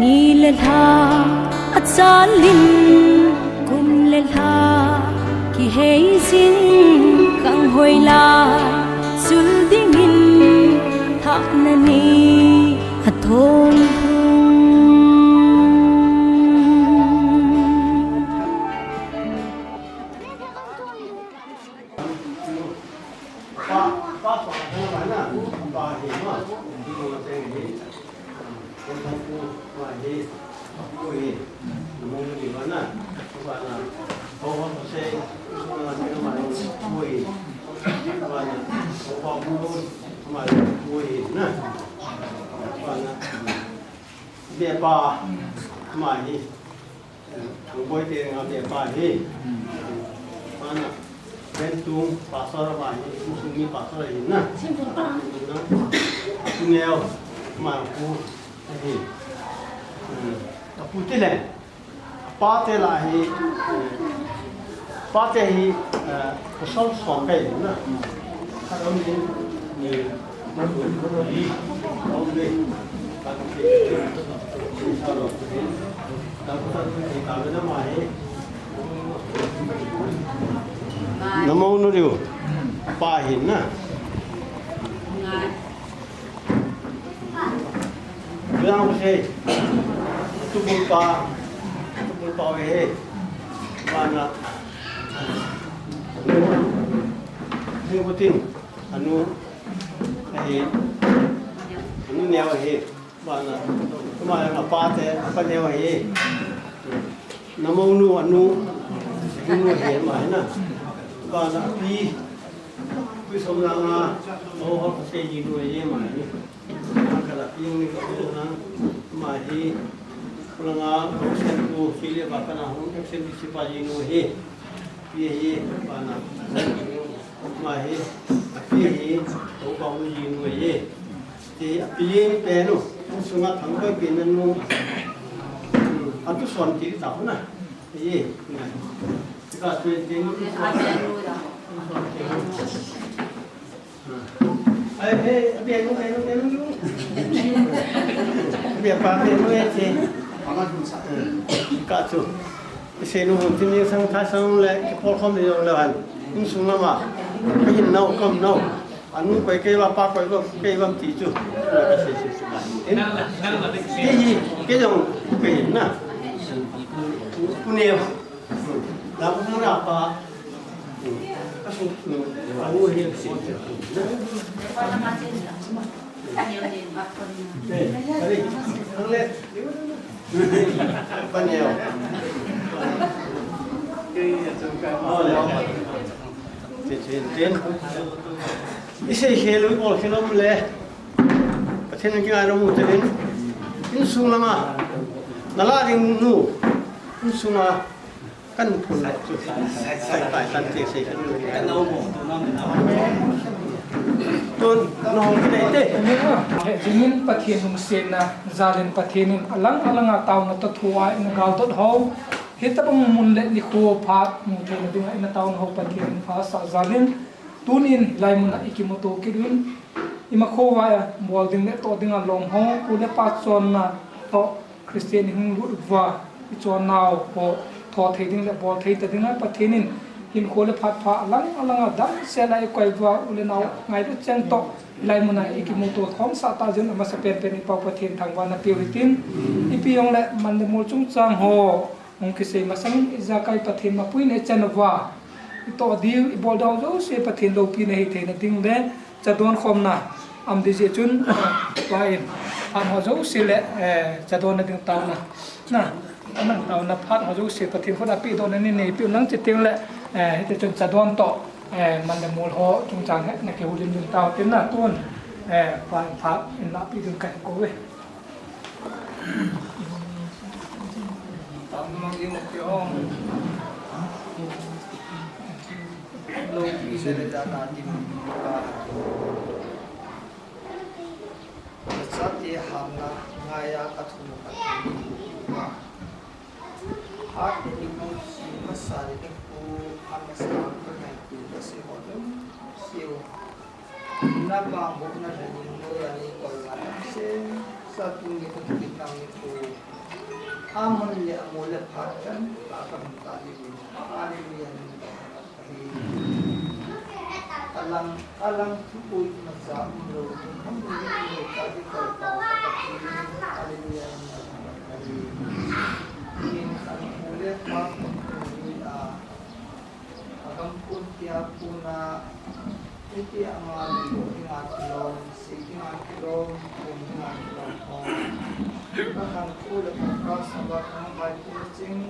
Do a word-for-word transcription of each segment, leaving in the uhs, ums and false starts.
Ni le lha achalin, kum le lha kihei jing, kang hoi lai sul dingin, thahna ni athong hung. Bepa, ama hi, eh, Thangboi te nga bepa hi. Ama na, Bentung pastor ama hi, Musung mi pastor hi na. Na, Apu Neo, ama pu hi. Eh, apu te le. Apa te la hi, eh, apa te hi, eh, pasal som kai na. Kadam ni, ni, ni, ni, ni, ni, Namo nu riu. Pa hin na. Yang ko sei. Tu pul pa. Tu pul pa ve he. Mana. Ni ko tin. Anu. Ai. Anu ne ve he. Bana, tuma yang apa te, apa ne wa hi. Namo nu anu, nu hi ma hi na. Bana pi, pi som na nga, o ho se ji nu hi ma hi. Ka la pi ni ka na, ma hi. Kula nga, ko sen ku, si le ba ka na hung, sen si pa ji nu hi. Pi hi, bana. Ma hi, api hi, o ka u ji nu ye. Ti api hi pe nu, sunga thang koi pe na nu. Atu son ti ta na. Ye. Ka tu ti nu. Ai, ai, api nu, api nu, api nu. Api pa api nu ye ti. Ka tu. Isei nu hung tin sang tha sang le, kipol khom le jong le han. Insung lama. Kahin nau, kam nau. Anu koi kei va pa koi va, kei va ti chu. Kei hi, kei jong, kei na. Pu Neo. La pu ra pa. Ka su, anu hi. Eh, kare, ang le. Paneo. Tin, tin, tin. Isei khel u, bol khel um le. Pathen kingai ram u te in. Insung lama. Nala ding nu. Insunga. Kan phun le chu. Sai, sai, kan ti sei kan. Kan au mo. Tun, na hong kinei te. He jingin Pathen lungsetna, jalin Pathen in alang alanga taona toh thua in gal toh ho. Hitabang mun le nikho phat mu theina dinga in taona ho Pathen in phasah jalin. Tunin hilai muna i kimuto kit un. Ima khovah a bol ding le toh dinga lom ho, pu le pa chonna toh Christian i hung lut uva, i chonnau ho tho thei ding le bol thei ta dinga Pathen in hinkho le phat pha alang alanga damsel a i koi uva, u le nau ngailut cheng toh hilai muna i kimuto khomsah ta jeh un amasa penpen i Pau Pathen thangvahna peu hitin, ipi jong le man le mol chungchang ho hung kisei masang in ijakai Pathen mapuina i chan uva, i toh diu, i bol dau jouse Pathen loupina hei theina ding le, chadon khomna, am di jeh chun, pa in, phat ho jouse le, eh, chadon na ding taona, na, nang taona phat ho jouse Pathen khut a pedohna nei nei piu nang chiteng le, eh, hiti chun chadon toh, eh, man le mol ho chungchang he, na kihoulim ding tao tin na tun, eh, pa in phat in la pi ding ka ko ve. Napa bukna lhanin noi ani kol la se sa tuni ka tuni tang ni ku. Amun le amu le phat kan ta kan ta li. Hallelujah. Alang, alang thu ui ma sa um lo, thu kham ui ma lo, ta di koi pa, ta di. Hallelujah. Amen. Alang thu le phat kan ta li a. Agam pun tia puna, iti ama lo, inga kilo, si inga kilo, pun inga kilo ho. Ka kan ku le ka ka sa ba ka ngai ku ching,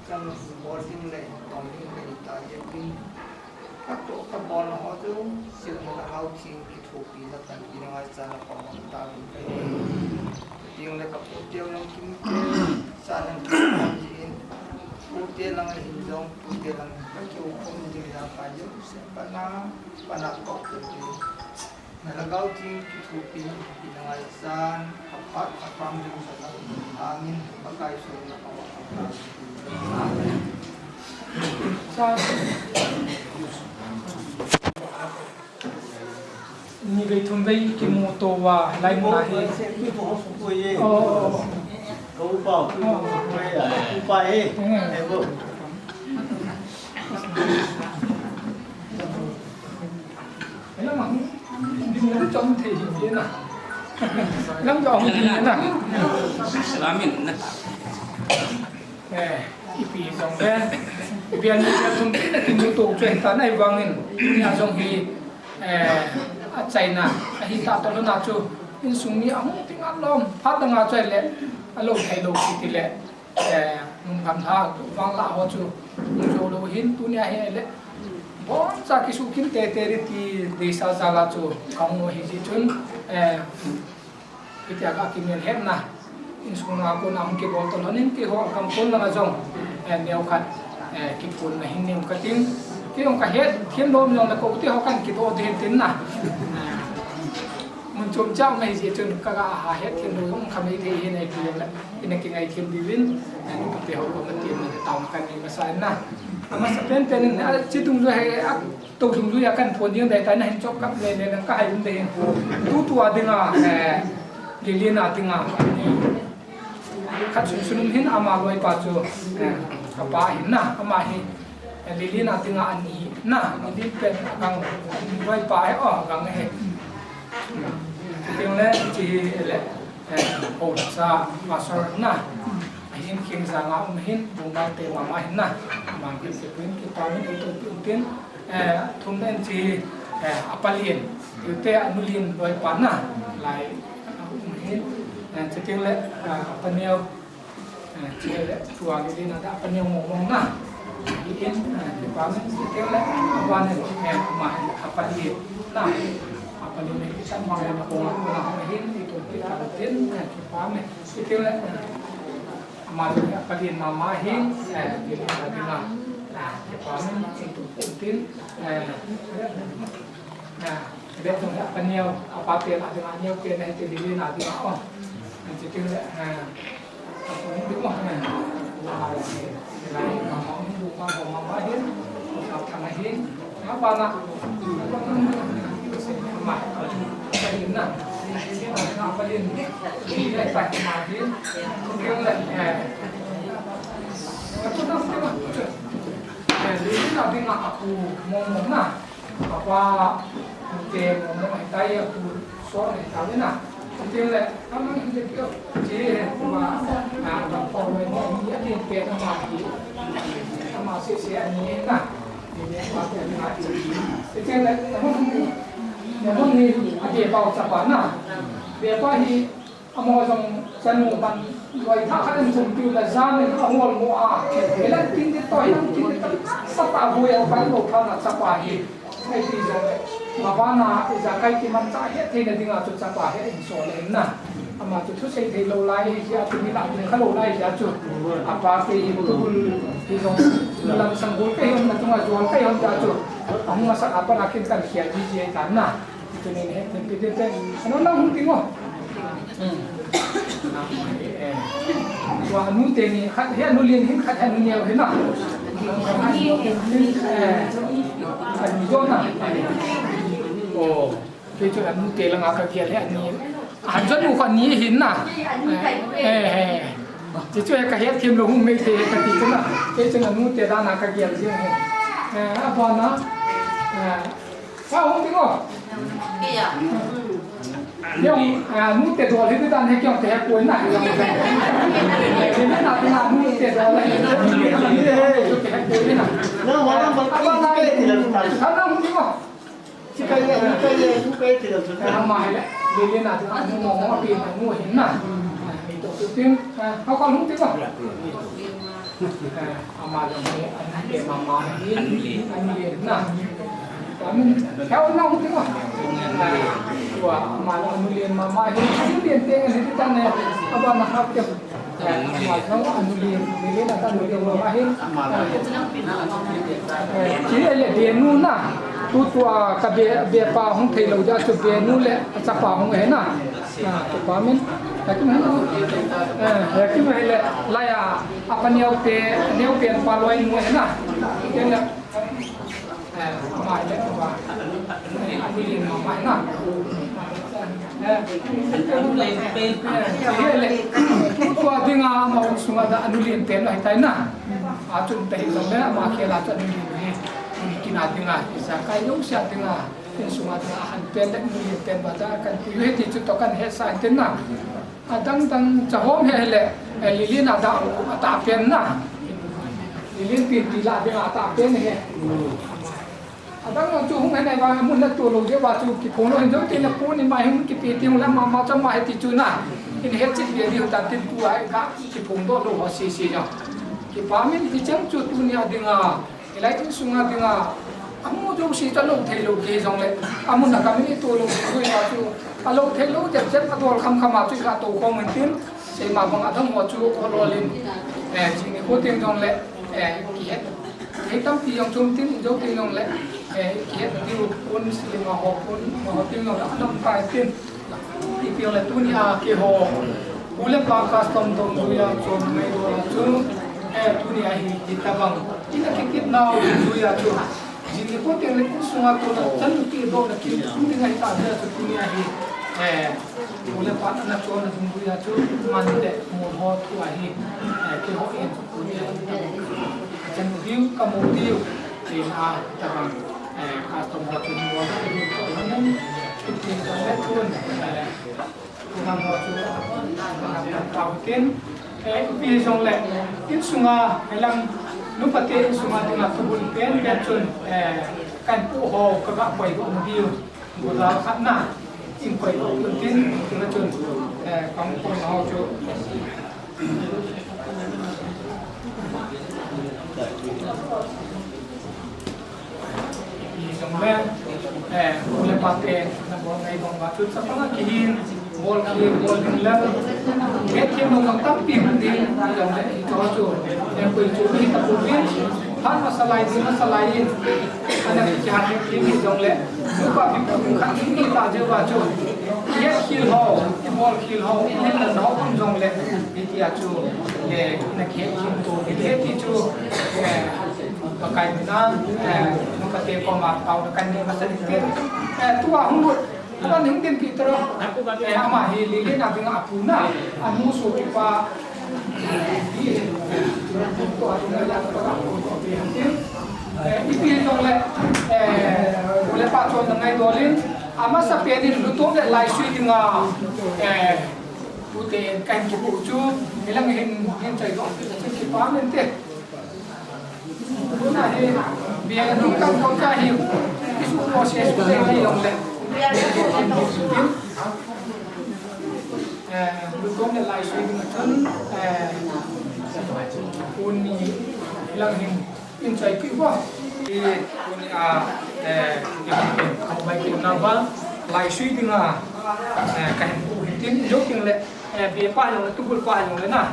chang bol ding le, tong ding le ta ye pin. Ka to ka bol ho tu, si na hau ching ki. Thupina tanpina ngaichan a pang hon tauvin kahi. Ding le ka pute u jong kimte, chan in ka pang jin. Pute lang ahin jong, pute lang ka kiu khum jing jong ka jong se pana, pana kop te te. Na lhagao theng kithupina, thupina ngaichan, ka phat ka pang jong sa ka hangin, Pakai sung na ka wa ka. Amen. Sa- Ni vei thum vei kimu to uva, lai mun a hi. Oh, oh, oh. Ka upa, upa hi. Hmm. Lam jong hi na. Lam jong hi na. Salamin na. Eh, ipi jong le, ipi ani thum pi na kimu to chu hita na hi vangin, nia jong hi, eh, achaina, ahi ta to lona chu, insung mi ahung ti ngal lom, phat na nga chu le, alo thei lo kiti le, eh, nung kan ha, vang la ho chu, nung jo lo hin, tunia hi le, bon cha kisu kin te te ri ti, deisa jala chu, kang mo hi ji chun, eh, Hitia ka kimel hetna, insung a kona hung kibol to lhonin keiho gam kon langa jong, eh, neo khat, eh, kipunna hin neo kating. Kei jong ka het, thiem lom jong le ko te ho kan kido de tin na. Eh, mun chom chau mai ji chun ka ga ha het thiem lo jong ka mai thei hin ai pi le, ina kingai thiem diuvin, eh, te ho ko ma ti ma tau kan ni masa na. Amasa pen pen in, ah, chi tung jo he, ah, To dungjuia kan phone ding dai tai na hin chop kap le le lang ka hai um dai hin. Tutua dinga, eh, Lilin a dinga, eh, khat sunsun um hin ama loipa chu, eh, kapa hin na, ama hi, eh, Lilin a dinga ani na, Lilin pen agang loipa hi, oh, agang hi. Ding le, chi hi le, eh, ho sa, pastor na, ahin king janga um hin, bunga te mama hin na, mang hin te pun, kipa min, itu pun tin, Eh, thumna in chi, eh, apalin, tute anulin loipa na, lai, ah, um hin, eh, chuteng le, ah, apaneo, eh, chi le, tua le na da apaneo mong mong na, in, eh, kipa min, chuteng le, avan in, eh, ama, apalin na, apalin in, kisan mang le na kong, na hin, itu, kita, tin, eh, kipa min, chuteng le, eh, Ama, apalin mama hin, eh, dinga, dinga, ah, kipa min, itu, tin, eh, ah, betung apaneo, apa pe la dinga, neo pe na hiti Lilin a dinga, oh. Nanti tin, eh, apalin dinga, eh, mama hin, buka mama hin, buka tanga hin, Apa na? Apa na? Apa na? Apa na? Apa na? Apa na? Apa na? Apa na? Apa na? Apa na? Tin le, amang hindi ko, si, ma, ah, ma, pa, ma, ma, ni, atin pe, na, ma, ki, ma, si, si, ani, na, ni, ni, pa, pe, na, ki. Itin le, amang hindi, amang ni, ati, pa, sa, pa, na. Pe, pa, hi, amo, jong, sa, nu, ban, loi, tha, kha, den, sum, piu, la, ja, ni, amol, mo, a. Ilan, tin, de, to, ilan, tin, de, to, sa, pa, bu, ya, pa, lo, pa, na, sa, pa, hi. Ahi ti jong le, mabana ijakai kimanchah het theina dinga chu chapa hi insol le na. Ama chu thusei thei lou lai hi jeh a chu mi lah ding kha lou lai jeh a chu. Apa kei hi tu bul hi jong lam sang bul kei hon na chunga jol kei hon jeh a chu. Ahung masa apa na kin kan khia ji ji ta na. Chu ni he tin pi tin te. Ano na hung ti ngo. Tua anu teni, khat hi anu lien hin, khat hi anu neo hin na. Anu jong na. Oh, kei chu anu te langa kagel hi ani. Han jong nu khat ni hin na. Eh, eh. Chuchu he kahet them lou hung mei te kati chuna. Kei chun anu te dan a kagel jing e. Eh, abana. Eh, sa hung ding o. Kei a. Yo, eh, anu te dol he dan he kyo te he koi na. Kei na na anu te dol he. Te he koi na. Na wala bal. Abana. Sa na hung ding o. Ama hi le, Lilin a, anu mo mo pi na nu hin na. Ni to tu tin, ha ko hung ti ko. Ama jong hi, anu le mama hi, anu le na. Amin, kya na hung ti ko. Tua, ama anu le mama hi, anu le te, anu ti ta ne, aba na ha ke. Kile le benu na. Tutua ka be, bepa hung thei lou dia chu benu le chapa hung he na. Tupa min. Hakim he. Eh, hakim he le laya apa neo pe, neo pe pa loi nu he na. Kile. Eh, ama le pa. Anu le mama he na. Tua dinga ama insunga da anu lien pen ahi tai na. Achun te hi jong le ama khel a chu anu lien hi. Kina dinga, isa kai lo sia dinga, insunga dinga, ahan pen le anu lien pen ba da kan pu he ti chu to kan he sa tin na. Adang dang chahom he le, eh, Lilin a da ata pen na. Lilin pi pi la dinga ata pen he. Adang chu hung he nai vang, amun la tu lou jeh uva chu kiphong lou hin jong tin la pu ni mai hung kipe ti hung la mama cha ma he ti chu na. In he chit ve di hu ta tin pu ai ka kiphong doh lou ho si si jong. Kipa min ti chang chu tuni a dinga. Hilai insunga dinga. Amu jouse cha lou thei lou kei jong le. Amun a ka min i tu lou tu a chu. A lou thei lou jep jep a dol kham kham a chu ka to khom in tin. Seima bang a dang ho chu holol in, eh, jing ni ko teng jong le, eh, kihet. Hei tampi jong chom tin, jo teng jong le, eh, kihet na diu pon, seima ho pon, ma ho teng jong le, a dam tai tin. Ipi jong le tuni a keiho, pu le pa custom dungjuia chom mai lou a chu, eh, tuni a hi, hitabang. Ina kikit nau dungjuia chu. Jing ni ko teng le insunga tuna chan nupi dohna kikhum ding ahi ta, hia chu tuni a hi, eh, pu le pa na chonna dungjuia chu man le mol ho thu ahi, eh, keiho in tuni a hi tabang. Chan nupi ka mu diu, tin a tabang, eh, custom ho chu mol ho thu ahi, tin le chun, eh, Program ho chu, ah, tao tin, eh, ipi jong le, insunga, helang, nupa te insunga dinga tubul pen pen chun, eh, kan pu ho ka ga koi go diu, bu da khat na, in koi go tin, tin chun, eh, kan pu ho chu. Jong le, eh, pu le pa te, na bol ngai bang ba chu chapang a kihin, bol ki, bol ding le, eh, ki mo mo tampi hung ding, jong le, i cho chu, eh, koi chu, i ta pu ding, phat masa lai ding, masa lai in, ana ki cha ki, ki jong le, nu pa pi pu khat ni ni ta je ba chu, ye khil ho, i bol khil ho, i len na ho um jong le, Hitia chu, eh, na khe khin to, hiti chu, eh, Pakai mina, eh, nupa te koma taona kan nei masa ding te. Eh, tua hung lut, aban hung tin pi tro. Eh, ama hi Lilin a dinga apu na, anu sopi pa. Hi, tua dinga ya pa. Eh, ipi jong le, eh, pu le pa chonna ngaidol in, amasa pen in lutom le laisui dinga, eh, Tute kahin kipu chu, hilang hin, hin chai doh, chu kipa mente. Tuna hi, bia ding kan kong cha hi, kisu process ku le hi jong le. Eh, lutom le laisui ding chun, eh, pu ni hilang hin, In chai pi bo. I, tuni a, eh, kau bai kina ba, laisui dinga, eh, kahin pu hitin, jo ting le, eh, bepa jong le, tubul pa jong le na.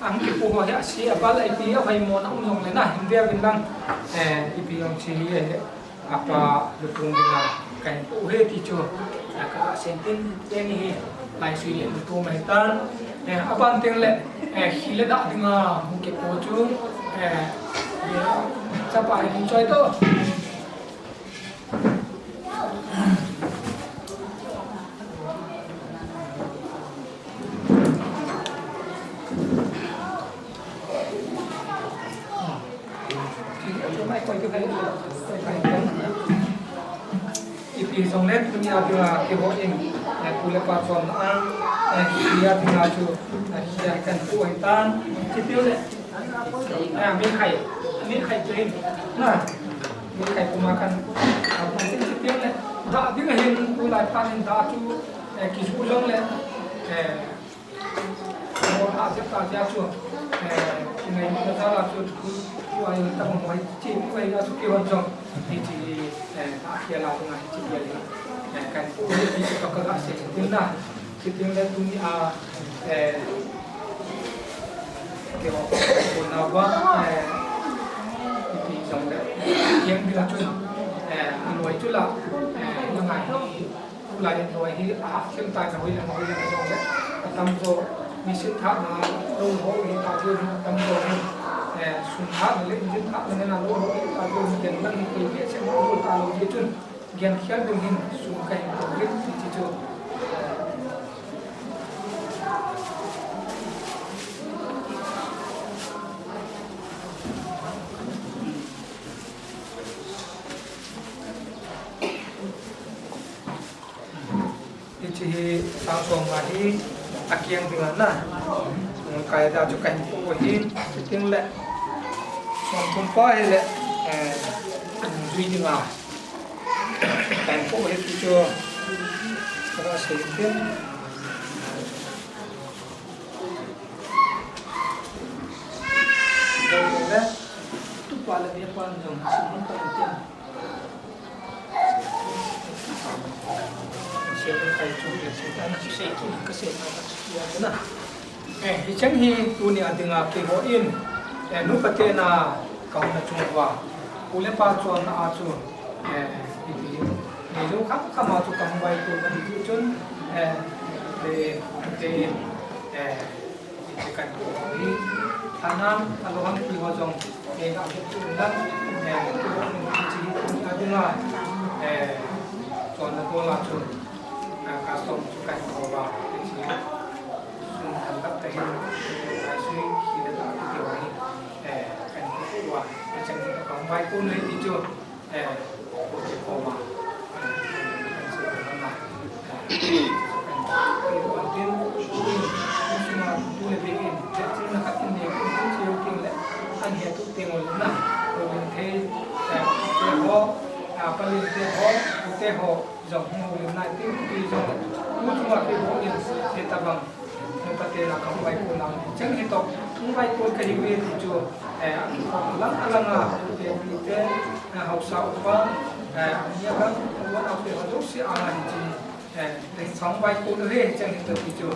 Ahung kipu ho hi asi, abal ipi, ahoimo na um jong le na, hin ve uvin lang, eh, ipi jong chi hi, eh, apa lutung dinga. Kahin pu he ti chu, a, ka sen tin, teni hi, laisui le lutum ahi tan, eh, aban teng le, eh, khi le da dinga, hung kipu chu, eh, eh, chapa hi hung choi to. Mai koi tu kai, koi kai tu. Ipi jong le tunia dinga keiho in, eh, pu le pa chonna a, eh, ipi a dinga chu, eh, ipi a kan pu ahi tan. Chutile, eh, mi khai, mi khai chu hin, na, mi khai puma kan, ah, pu chu chutile, da dinga hin, pu lai pa hin da chu, eh, kiju jong le, eh, Mo a se ta ja chu, eh, kingai mo ta la chu, chu, chu ai ta mo mai chi, mo ai la chu ki hon jong. Ni chi, eh, ta kia la nga chi kia la. Eh, kan pu ni chi ka ka se tin na. Chutile tunia, eh, keiho ko na ba, eh, ipi jong le. Yang bila chu, eh, noi chu la, eh, na ngai. Tulai in noi hi a khem tai na hoilam hoilam jong le. Atamjo nisit thahna lou ho hi ta diu hin atamjo hin, eh, sun thahna le engine thahna nena lou ho hi ta diu hin ken lang hi koi behseh lou ta lou ti chun gen khel ding hin sun ka hin tou hin ti chu. Hiche hi sang som nga hi akiang dinga na. Kai da chu kahin pu hin, chutile. Som thum pa hi le, eh, jui dinga. Kahin pu hi ti chu. Ka sei tin. Dong le. Tu pa le dia pa jong sum pa tin. Eh, hicheng hi tunia dinga keiho in, eh, nupa tena kahung na chung uva, pu le pa chonna a chu, eh, ipi, neijou kham kham a chu kahung vaikon ahi ti chun, eh, te, te, eh, Hiche kan pu hi, thanom, alou ham ti ho jong, eh, ka pu tu lang, eh, tu lang, hiche hi, a dinga, eh, chonna bol a chu, eh, custom chu kan pu uva, hiche, sun kan tap ta hin, eh, sui, hi da ta, ti ho hi, eh, kan pu uva, hiche kan pu uva, kan pu uva, Eh, okay, koma. Eh, kan se koma. Eh, kan se koma. An hetu teng le, an hetu teng le na, ko min thei, eh, te ho, ah, palin te ho, te ho, jong ho, lim nai te, te jong, tu chunga keiho in, te tabang. Nupa tena kahung vaikon a, cheng hi toh, hung vaikon kahiuve ti chu, eh, alang alang a, tute, tute, eh, haosa upa, eh, ania kan, upa a te ho jouse a hi chi, eh, te hung vaikon uve, cheng hi toh ti chu, eh,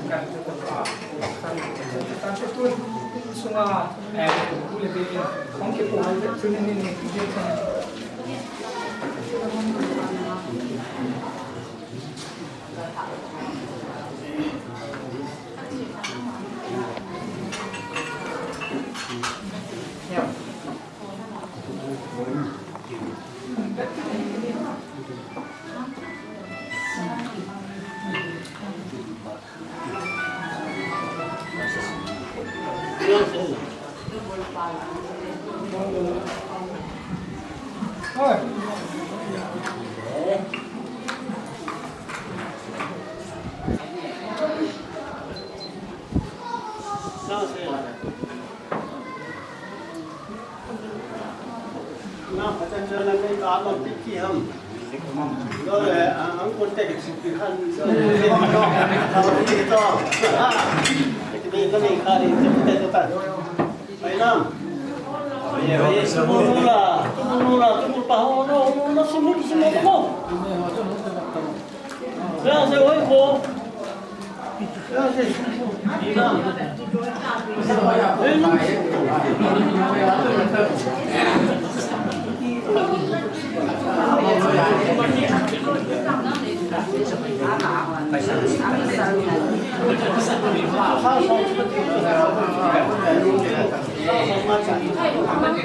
kan, kan, kan, tu, tu sunga, eh, tu le be, hung kipu, tu ni, ni, ni, ni,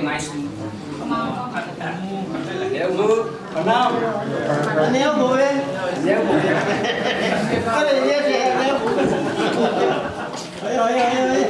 Nice. Aneo mo e. Aneo mo e. Are, ye, ye, aneo mo. Ayo, ayo, ayo, ayo.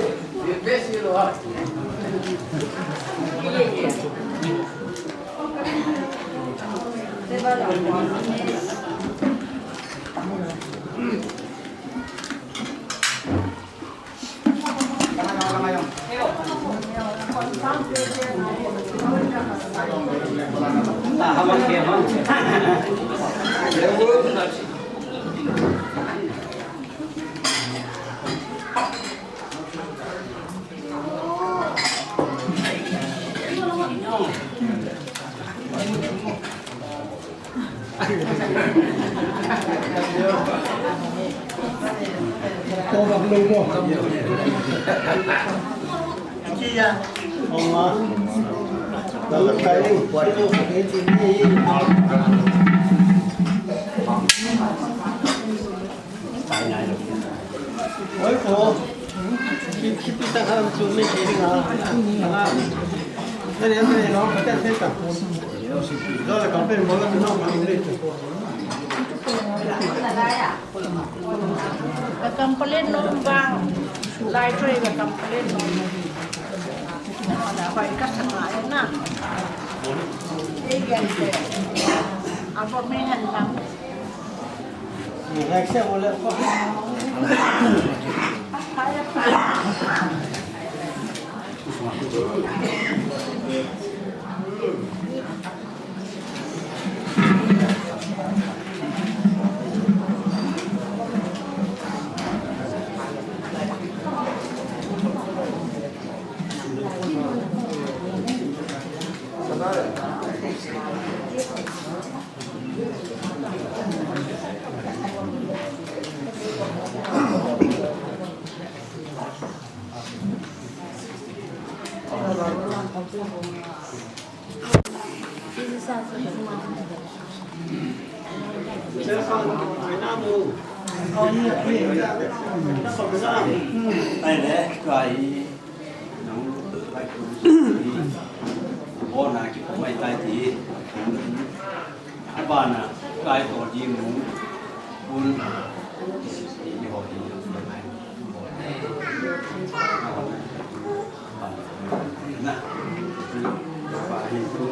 Ka complain nom vang, lai trei ka complain nom. Na hoi ka sa ngai na. Ei gen te. Abo me han lang. Abana, kai to ding mu, un, i ho hi, na, pa hi tu.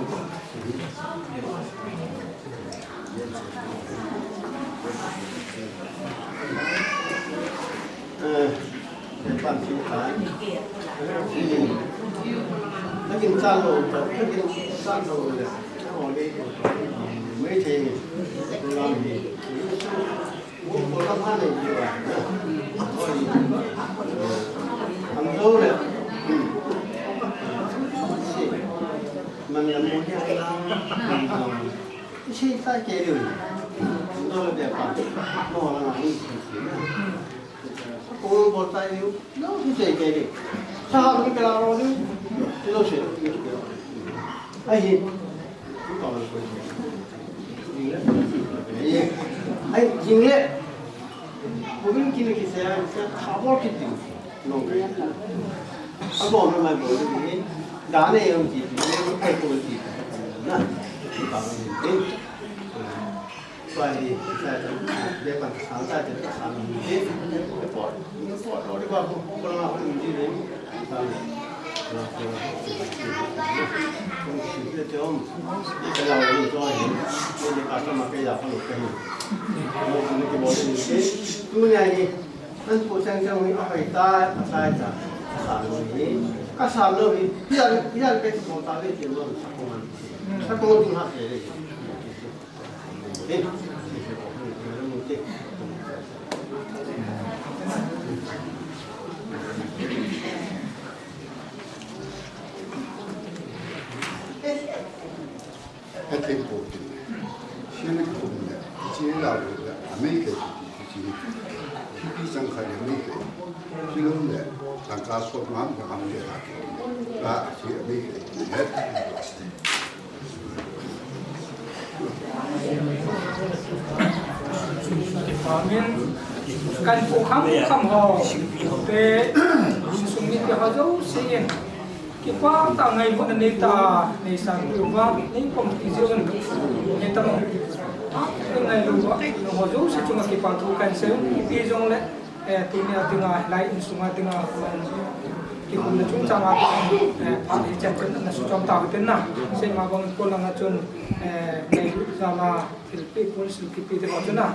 Eh, Isi ta ke liu. No le be pa. No la na ni si si na. Ko bol ta liu. No si se ke liu. Sa ha ni ke la ro liu. Ti lo se. Ai hi. Ni to lo ko. Ni le. Ai, ni le. Ko bin ki ni ki se, se ha bol ki ti. Abo na mai bo ni. Da ne yong ti ti, kai ko ti. Na. Ba ni. Ba ni, sa ta, de pan sa ta, de ta sa ni. Po, po, lo de ba ko, ko la ko ni ni. Ba ni. Ko si de te om. Ni ka la ni to ni. Ni ka sa ma ka ya ko ni. Ko ni ki bo ni. Tu ni ai. Nan pu chang chang hi a hoi ta, a tai ta, a sa lo hi, ka sa lo hi, hi a, hi a ke ti mo ta le ti lo sa ko man. Sa ko tu ha ke le. Ke. Athei po tin. Sina ki kum le, chi la le, amei ke chi. Pi sang kha le amei ke. Chi lo le, sang ka so ma ma ham le ha ke. Ka chi amei ke. Amen. Kan pu kham kham ho. Te, sung ni te ho jo si. Kipa tah a ngailutna neita, neisah uva, nei pom ti jeh un, nei tam, a, ngailutna, nangho jouse chunga kipa thu kahin sei, ipi jongle, eh, tunia dinga, hilai insunga dinga, ki Na chungchang a, eh, phat hi chan chun na suchom tau tin na. Seima bang ko langa chun, eh, ngailut jal a thilpeh, ponsil kipeh te ho chun na.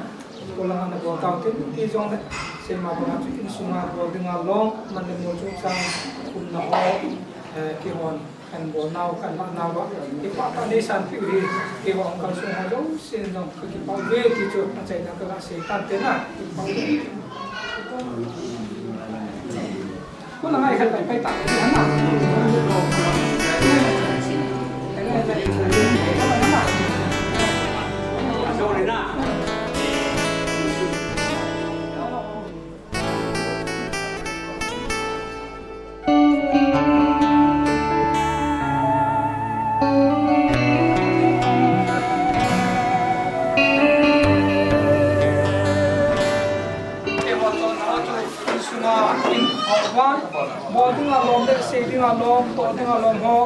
Ko langa na bol tau tin ti jong le. Seima bang a chun insunga bol dinga lom, man le mol chungchang umna ho, eh, kihon. Kan bol nau, kan lah nau a, kipah tah nei san piu hi, keiho hung kalsong ho jouse in jong ka kipah uve ti chu, achaina ka ga sei tan te na, kipah uve. Ko na ngai khat pai pai ta, ti han na. Sorry na. Bol dinga lom le, sei dinga lom, toh dinga lom ho,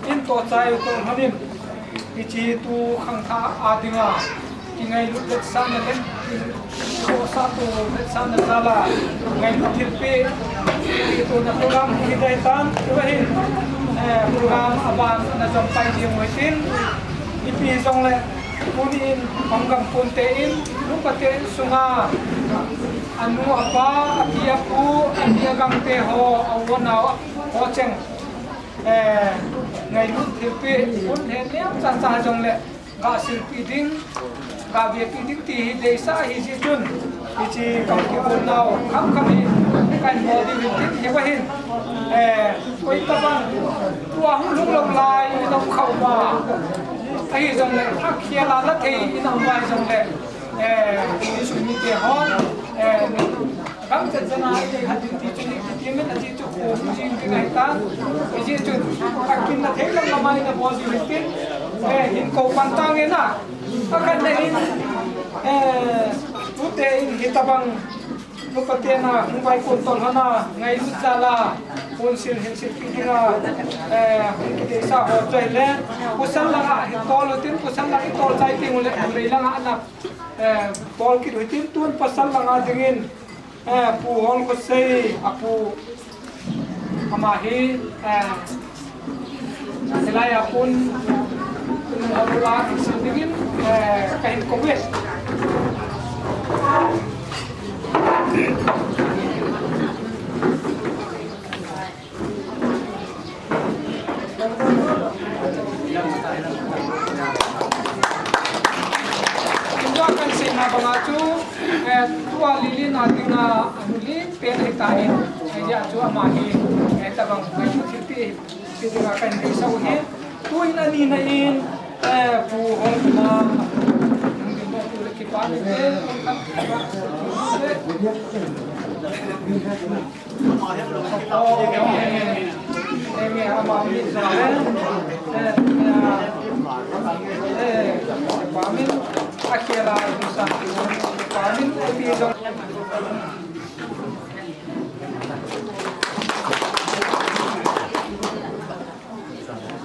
in toh chai u toh lhonin. Hiche tu khangthah a dinga, kingailut vetsahna le, kikhohsah tu vetsahna jal a, ngailut thilpeh, kipeh tona program hi dai tan, tua hin, eh, program aban na jom pai ding u hitin, ipi jongle, tuni in, hung gam pon te in, nupa te sunga, anu, apa, api, apu, api, agam te ho, a u, a nao, ho cheng. Eh, ngailut thilpeh, hun he niam cha cha jongle, ga silpeh ding, ga vepeh ding ti hi deisah ahi jeh chun, hiche kam kibol nau, kham kham hi, kan bol diu hin tin, hiva hin, eh, koi tabang, tua hung lhung lou lai, i dong khau va. Ahi jongle, akhel a la thei, i nam vai jongle, eh, i sumite hon, eh, Gam chan chan a, i khat in ti chu ni, ti ti min a ti chu ko hu jing ding ahi ta. Ajeh chu, a kin na thei lang lamai na bol diu hin tin, eh, hin ko pan ta nge na. A khat na hin, eh, tute in hitabang, nupa te na, hung vai kon tol hana, ngailut jal a, ponsil hin silpeh ding a, eh, hung kideisah ho choi le, pasal lang a hi tol u tin, pasal lang i tol chai ding u le, lei lang a na, eh, tol kit u tin, tun pasal lang a dingin, Eh, Pu Holkhosei, apu, ama hi, eh, hilai a pun, pun hola kisil dingin, eh, kahin kou e. Tua kan seina banga chu, eh, tua Lilin a dinga anu len pen ahi tai. Hijeh a chu ama hi, eh, tabang mai chu thilpeh, thilpeh dinga kan deisah u hi. Tuin ani na in, eh, Pu Holkhoma, Pu Holkhoma, Pu Holkhoma, Pu Holkhoma,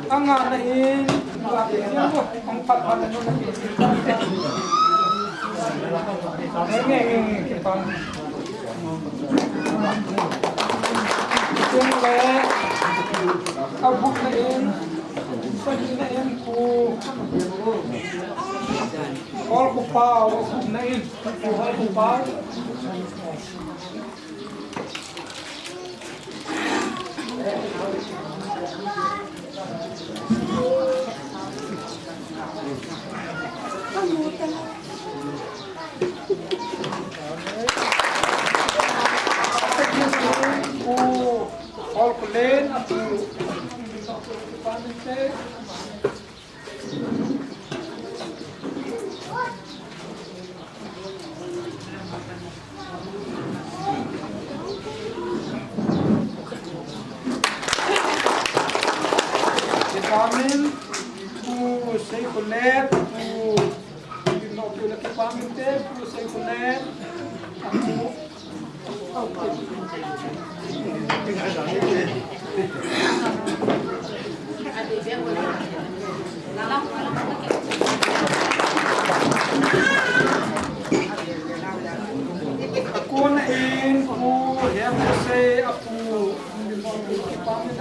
Anga na in, anga pe jeng bo, ang phat phat na na pe jeng. Nge, nge, nge, nge, kipah. Tung le, a buk na in, sagi na in, Pu Holkhopao, a buk na in, Pu Holkhopao. Kipah in, Pu Seikholet, Pu, Pu Seikholet, Pu Seikholet, Pu Akon in Pu Hemlhasei, apu, A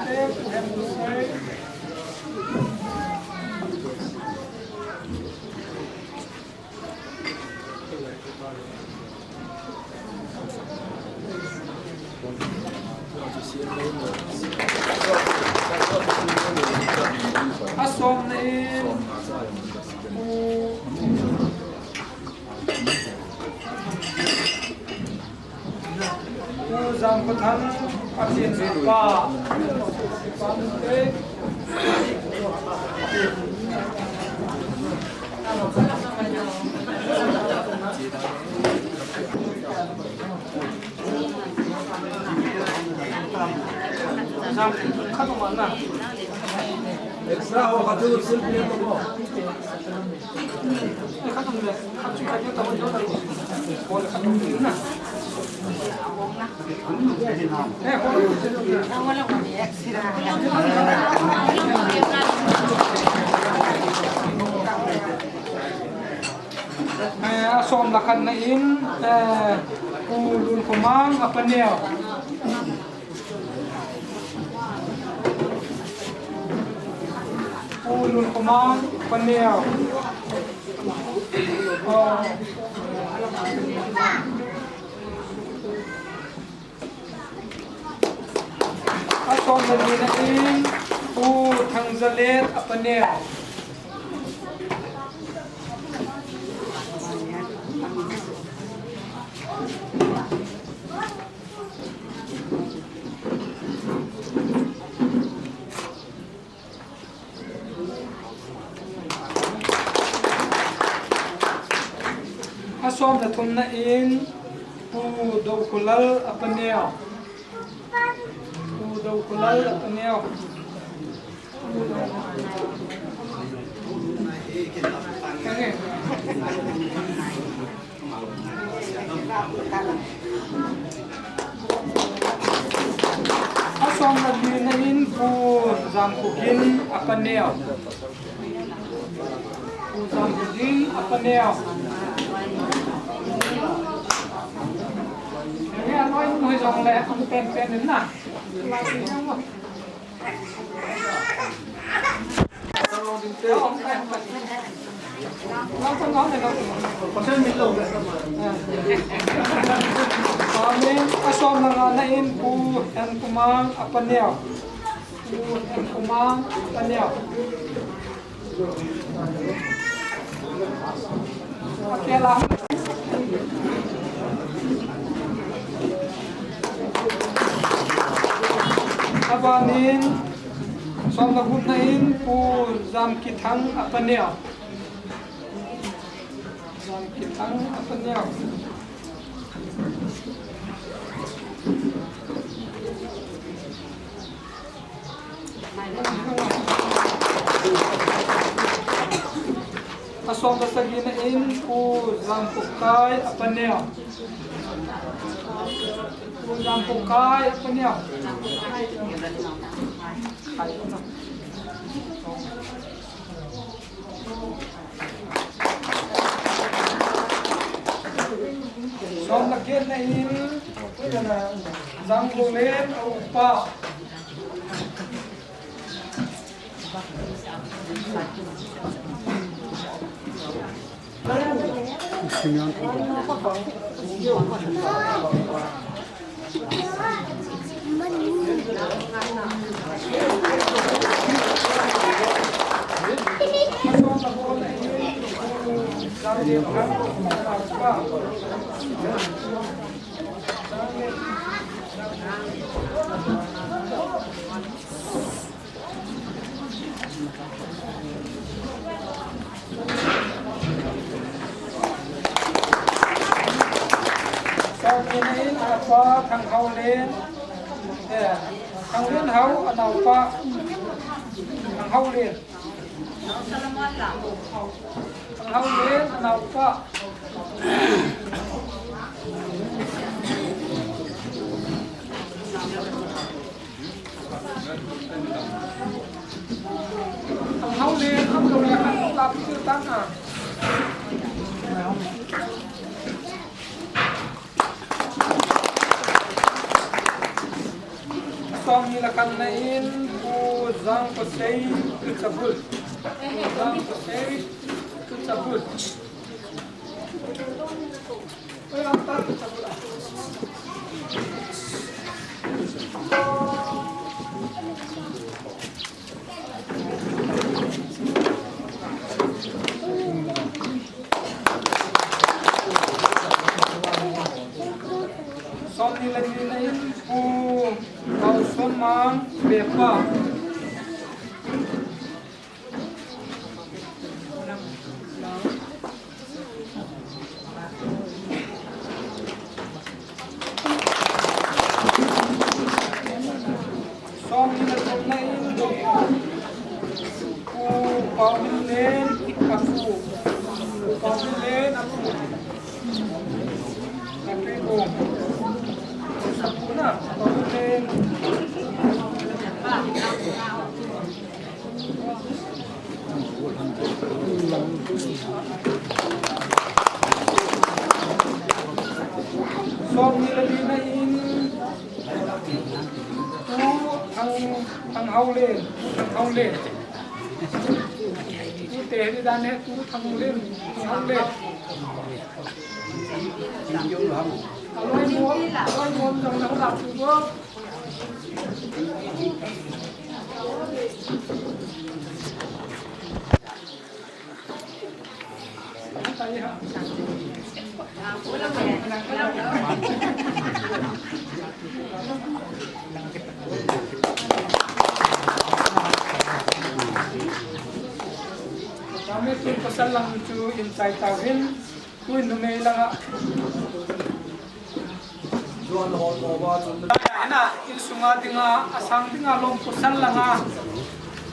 somna in Pu Jangkhothang, Pathen pa. Extra ho khat chu sil pi to mo. Eh, a somna khatna in, eh, Pu Lunkhomang, a paneo. Pu Lunkhomang, paneo. Oh. A somna nina in Pu Thangzalet, a paneo. A somna thumna in Pu Dokholal, a paneo. Pu Dokholal, a paneo. A somna lina in Pu Jamkhogin, a paneo. Pu Jamkhogin, a paneo. Ni a noi mu hi jong le, ang pen pen in na. Amen. A somna ngana in Pu Henkhomang, a paneo. Pu Henkhomang, a paneo. Abanin, somna gupna in Pu Jamkithang, a paneo. Jamkithang, a paneo. A somna sagina in Pu Jampokai, a paneo. Pu Jampokai, a paneo. Somna getna in Janglolen, a upa. Sangin in a pa Thanghaolen, eh, Thanglen Hao, a naopa Thanghaolen. Thanghaolen, a naopa. Thanghaolen, a naopa. Somni le khatna in Pu Jangkosei Tuchabul. Pu Jangkosei Tuchabul. Somni le nina in Pu Haosonmang Vepa. Somni le thumna in Pu Paominlen Apu. Pu Paominlen Apu. Apu. Apu na, Paominlen. Somni le lina in Pu Thang, Thanghaolen, Thanghaolen. Pu te hi dan he Pu Thanglen, Thanghaolen. Aloi mo, aloi mo jong na hula tu bo. Kami tu pasal lang chu in chai tau hin, tu in numei langa. Hina, insunga dinga, asang dinga lom pasal langa.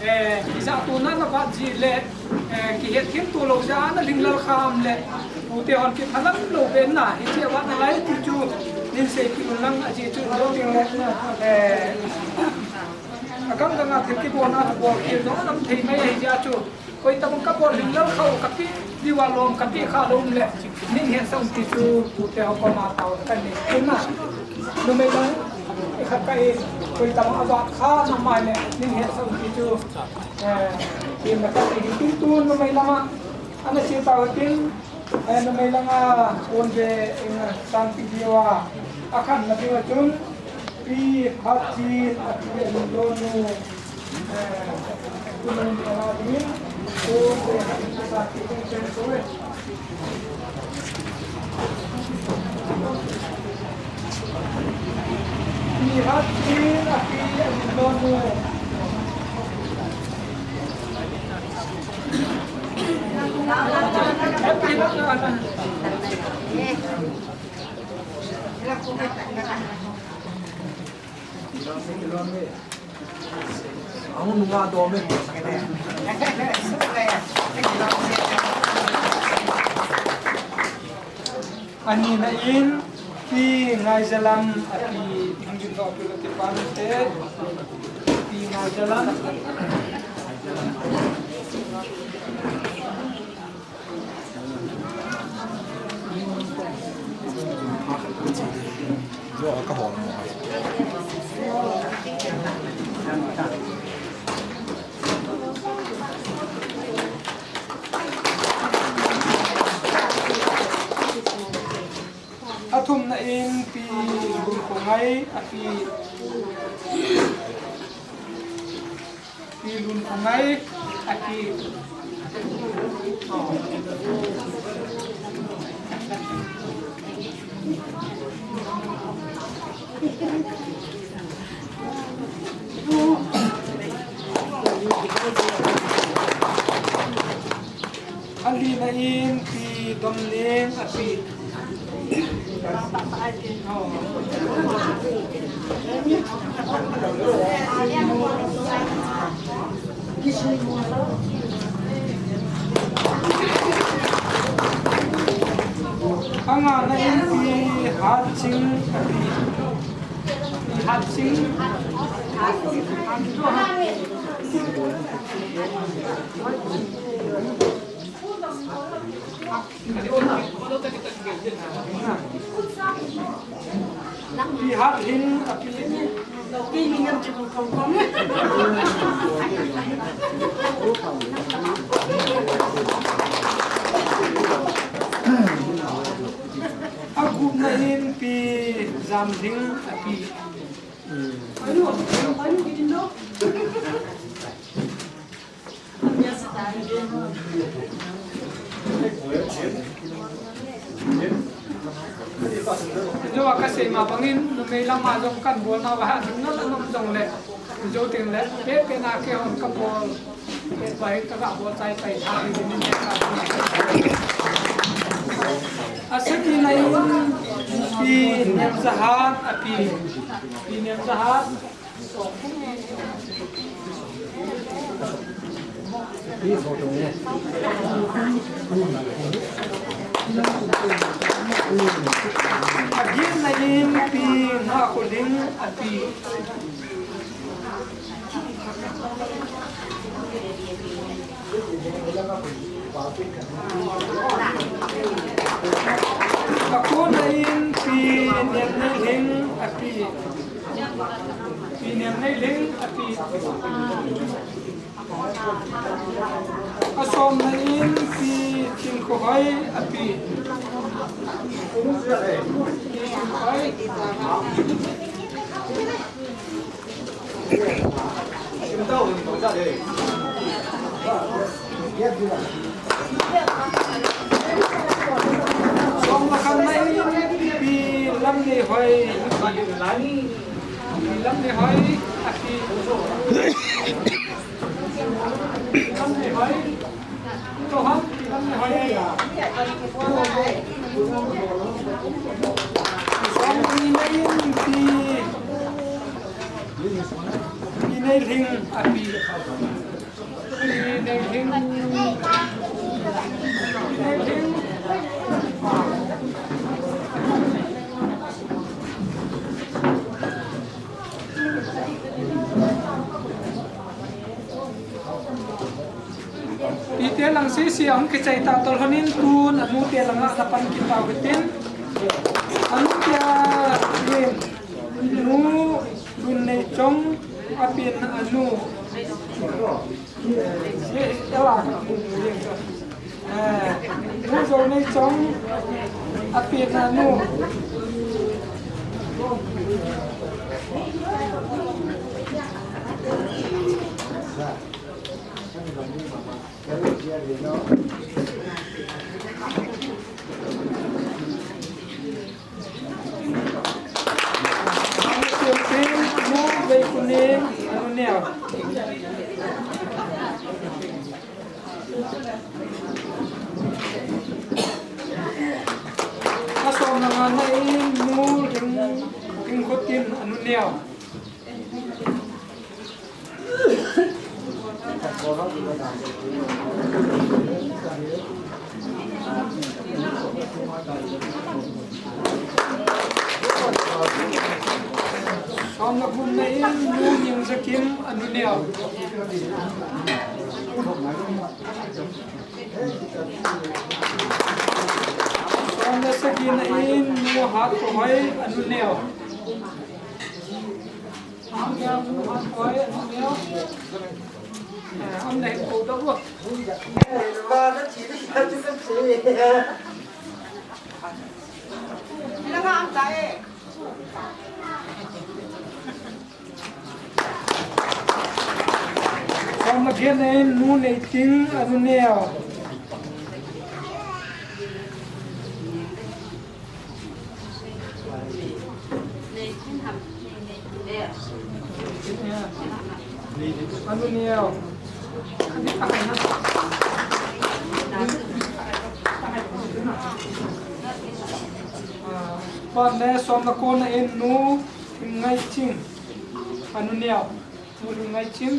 Eh, kija tu na na bat ji le, eh, kihet him tu lo ja na linglal kham le. Pute hon kithalam lo be na, hiche wat na lai tu chu, nin sei ki lang aji chu lo ding le. Eh, akang danga thil kibol na chu bol ki jong nam thei mai ahi ja chu. Koitabang kabol linglal kha u kapi, diu a lom kapi kha lom le, nin hetsah un ti chu, pute ho koma tao kan nei. Ina, numei lang, i khat ka in, koitabang abat kha na mai le, nin hetsah un ti chu, eh, i ma ka ti hi tin tu numei lama, ana che tao tin, eh, numei langa, pon ve, in, sang ti diu a, akhan na diu a chun, Pi Hatchin, api a hin lonu. Ang nunga dome. Ani na in, Pi Ngaijalam, api, hingin to api lo ti pan te, Pi Ngaijalam. Athumna in Pi Lunkhongai, api. Pi Lunkhongai, api. Alina in Pi Domneng, api. Angana in Pi Hatching, api. Pi Hatching. Pi Hathin, api. Agupna in Pi Jamling api. Jou a kasei ma bangin, numei lama jong kan bolna uva, nunga la nom jongle, jou tengle, pet pet na keihon kabol, pet bai kaga bol chai pai tha ni. Asagina in Pi Nemjahat api, Pi Nemjahat. Agin na in Pi Ngakholing api. Akona in Pi Nemneilhing api. Pi Nemneilhing api. Asomna in Pi Chinkhohoi api. Pi Chinkhohoi. Somna khatna in Pi Lamneihoi. Pi Lamneihoi api. Lamneihoi. Somnina in Pi, Pi Neilhing api. Pi Neilhing. Pi Neilhing. Tite lang sisi ahung kichai ta tol honin tun anu te langa napan kit tau hitin. Anu tia rin nu Lunneijong apin anu. Eh, ela ka pu pu yen ka. Eh, nu Zonneijong apin anu. Asomna ngana in nu Ring, Ringkhotin anu neo. Somna gupna in nu Ningjakim anu neo. Somna sagina in nu Hatkhohoi anu neo. Somna getna in nu Neiting anu neo. Anu neo. Pan le somna kona in nu Ngaichin anu neo. Nu Ngaichin.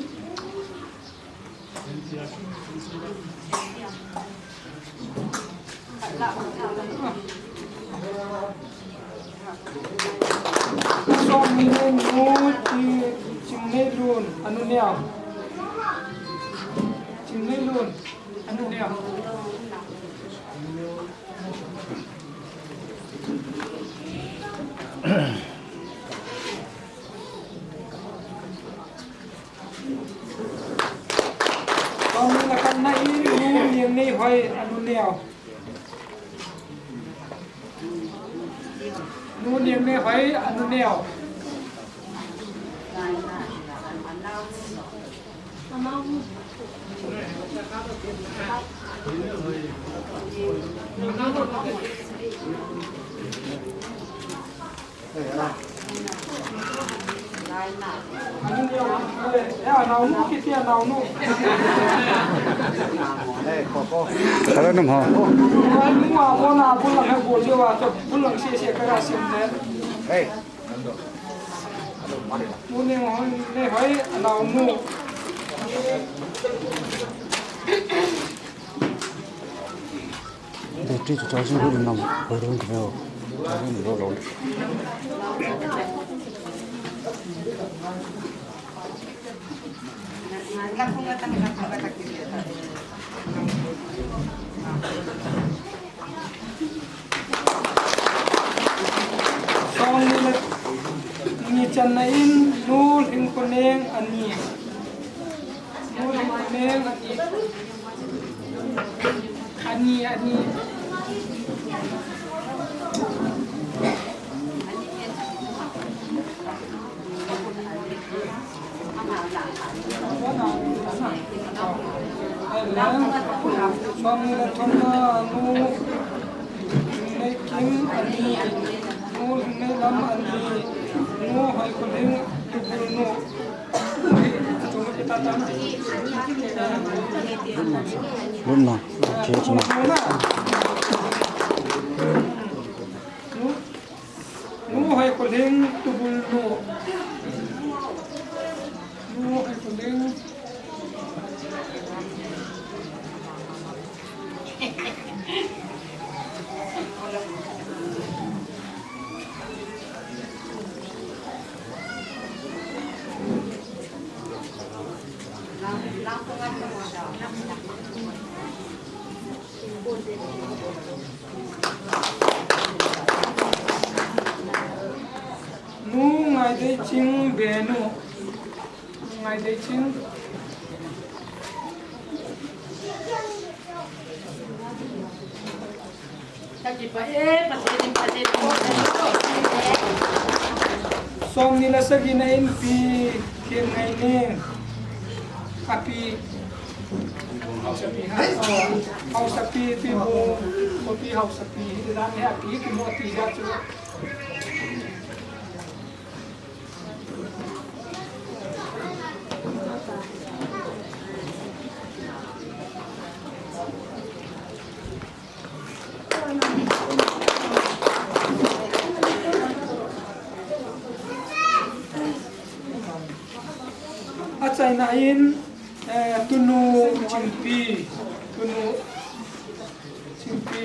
Somni le nu Chi, Chingneilun anu neo. Chingneilun anu neo. Na in Nu Niangneihoih anu neo. Nu Niangneihoih anu neo. Hello, num ho. Hey. Battery chu charging hoi nam, hoi dun khe o. Charging lo lo. Somni le ni channa in Nu Lhingkhoneng ani. Nu Lhingkhoneng ani. Ani, ani. Somni le thumna Nu Lhingneikim ani, Nu Lhingneilam ani, Nu Hoikholhing Tubulnu. Lutna, thei china. Nu Hoikholhing Tubulnu. Nu Hoikholhing. Nu Ngaideiching Benu. Nu Ngaideiching. Ka kipah e, Pathen in, Pathen in. Somni le sagina in Pi Khengaineng. Api. Haosapi ha. Oh, Haosapi, Pi Bung, Pi Haosapi. Hi dan hi api kimo ti ja chu. Achaina in, eh, Tunu Chingpi, Tunu Chingpi.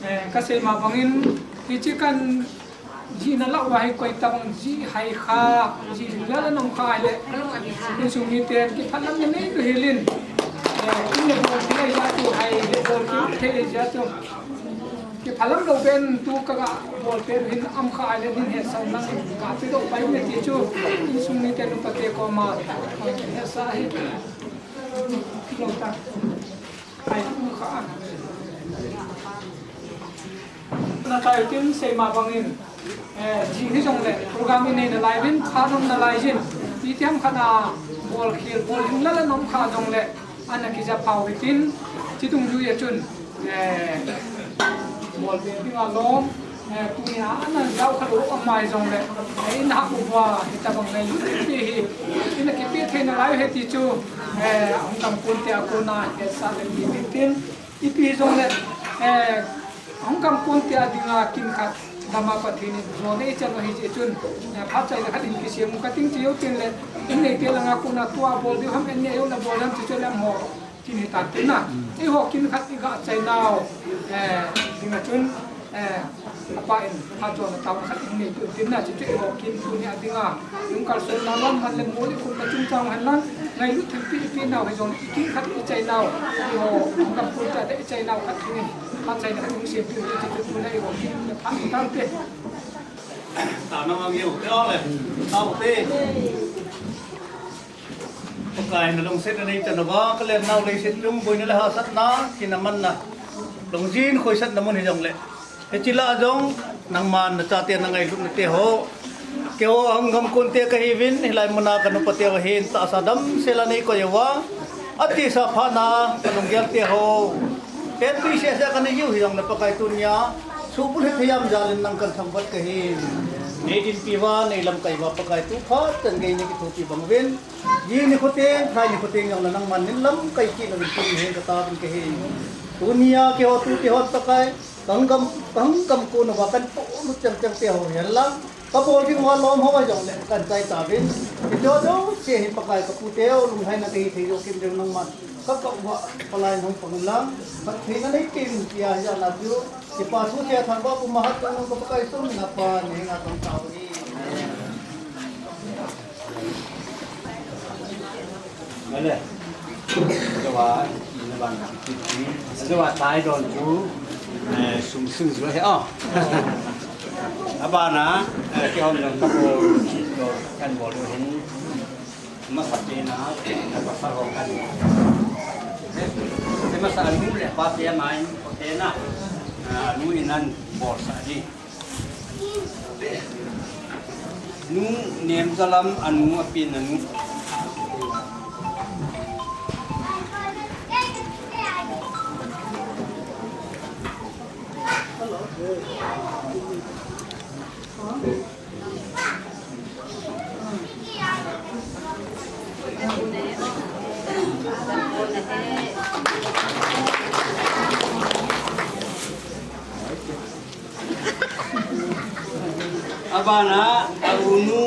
Eh, kasei ma bangin, hiche kan jihna lah uva hi koi tabang jih hai kha, jih lala nom kha ahile, insung miten kiphalam na nei tu hilin. Eh, in le bol thei ja tu hai, le bol thei ja tu. Kiphalam lou ben tu ka ga bol thei hin am kha ahile, nin hetsah lang ga ti lou pai ne ti chu, insung miten upate koma, eh, hetsah hi. Lou ta. Ai, um kha. Na chai tin sei ma bangin, eh, jing hi jongle, program i nei nalai vin, phat um nalai jin, itiham khat a, bol khel, bol hing lala nom kha jongle, ana kija phau hitin, chi dungjuia chun, eh, bol ve ding alom, Eh, tunia ana jao kha lou amai jongle, eh, in hah uva, hitabang ngailut pi hi, in a kipe thei nalai u ahi ti chu, eh, hung kam kunte a kona, eh, hetsah le ti tin, ipi hijongle, eh, hung kam kunte a dinga kin khat, dama Pathen in jona eichan u ahi jeh chun, eh, phat chaina khat in kisem u kating chi u tin le, in neite langa kona tua bol diu ham, in nei u na bol ham ti chu lem ho. Kin hitan tin na. Eiho kin khat i ga chai nau, eh, dinga chun, eh, apa in phat chonna taona khat i nei tu tin na, chuchu eiho kin tunia dinga. Lungkal sonna lam man le mol i khum na chungchang hen lang, ngailut thilpi i pe nau hijong i kin khat i chai nau. Eiho kam pui ta de i chai nau khat in phat chaina khat i sem tu, chuchu tuna eiho kin phat tante. Tao na mang yo, te o le. Tao te. Kaina lungsetna nei chan uva, kalen nau leiset chung boina le hahsatna, thina manna, lungjin khoisatna mun hijongle, hiche lah a jong nangman nachate nangailutna teho, keiho ahung gamkon te kahiuvin, hilai muna kanupa teho hin tahsa damsel a neikoi uva, atisa phatna kalunggel teho, tenpi sese kanei jiu hijongle Pakai tunia, subulhit thei jam jalin nang kathangvah kahi. Neidinpi uva, neilamkai uva Pakai tu phat chan gei nei kithopi bang uvin. Ji nikho teng, phai nikho teng jongle nangman nei lamkai kit uvin tin hin kataovin kahi. Tunia keiho tute hon Pakai, kahung gam, kahung gamkon uva kahin polut chengcheng teho hihen lang, kabol ding uva lom ho hijongle kahin chai tauvin. Hiche jouse hi Pakai kaputeu, lunglhaina kahi thei joh kim ding nangman kakap uva, palai hung pang lang, phattheina nei peh in tia hijat na chu, kipa thu tia thangvah puma hatchungnung ka Pakai sumil a Pa nei henga tong tauve. Vale. Ajoa, ina ban, ajoa tai don chu, eh, sum sum ju he o. Abana, eh, kihom jong kabol, kabol hin. Masa pena, pasal ho kan. Te masa anu le pa te mai, ko te na. Anu inan bol sa di. Nu nem jalam anu apin anu. Abana, a unu.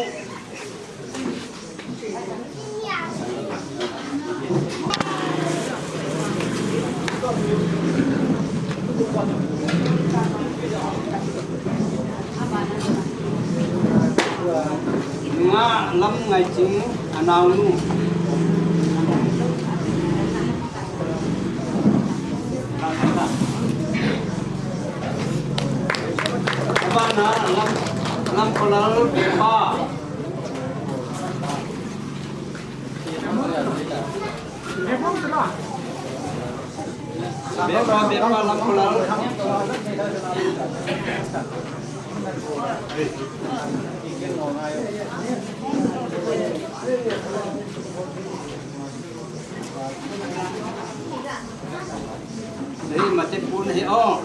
Nunga Lamngaiching, anaonu. Abana Lam, Lamkholal, pa. Bepa, bepa, Lamkholal. Hei, mate pun hei, oh.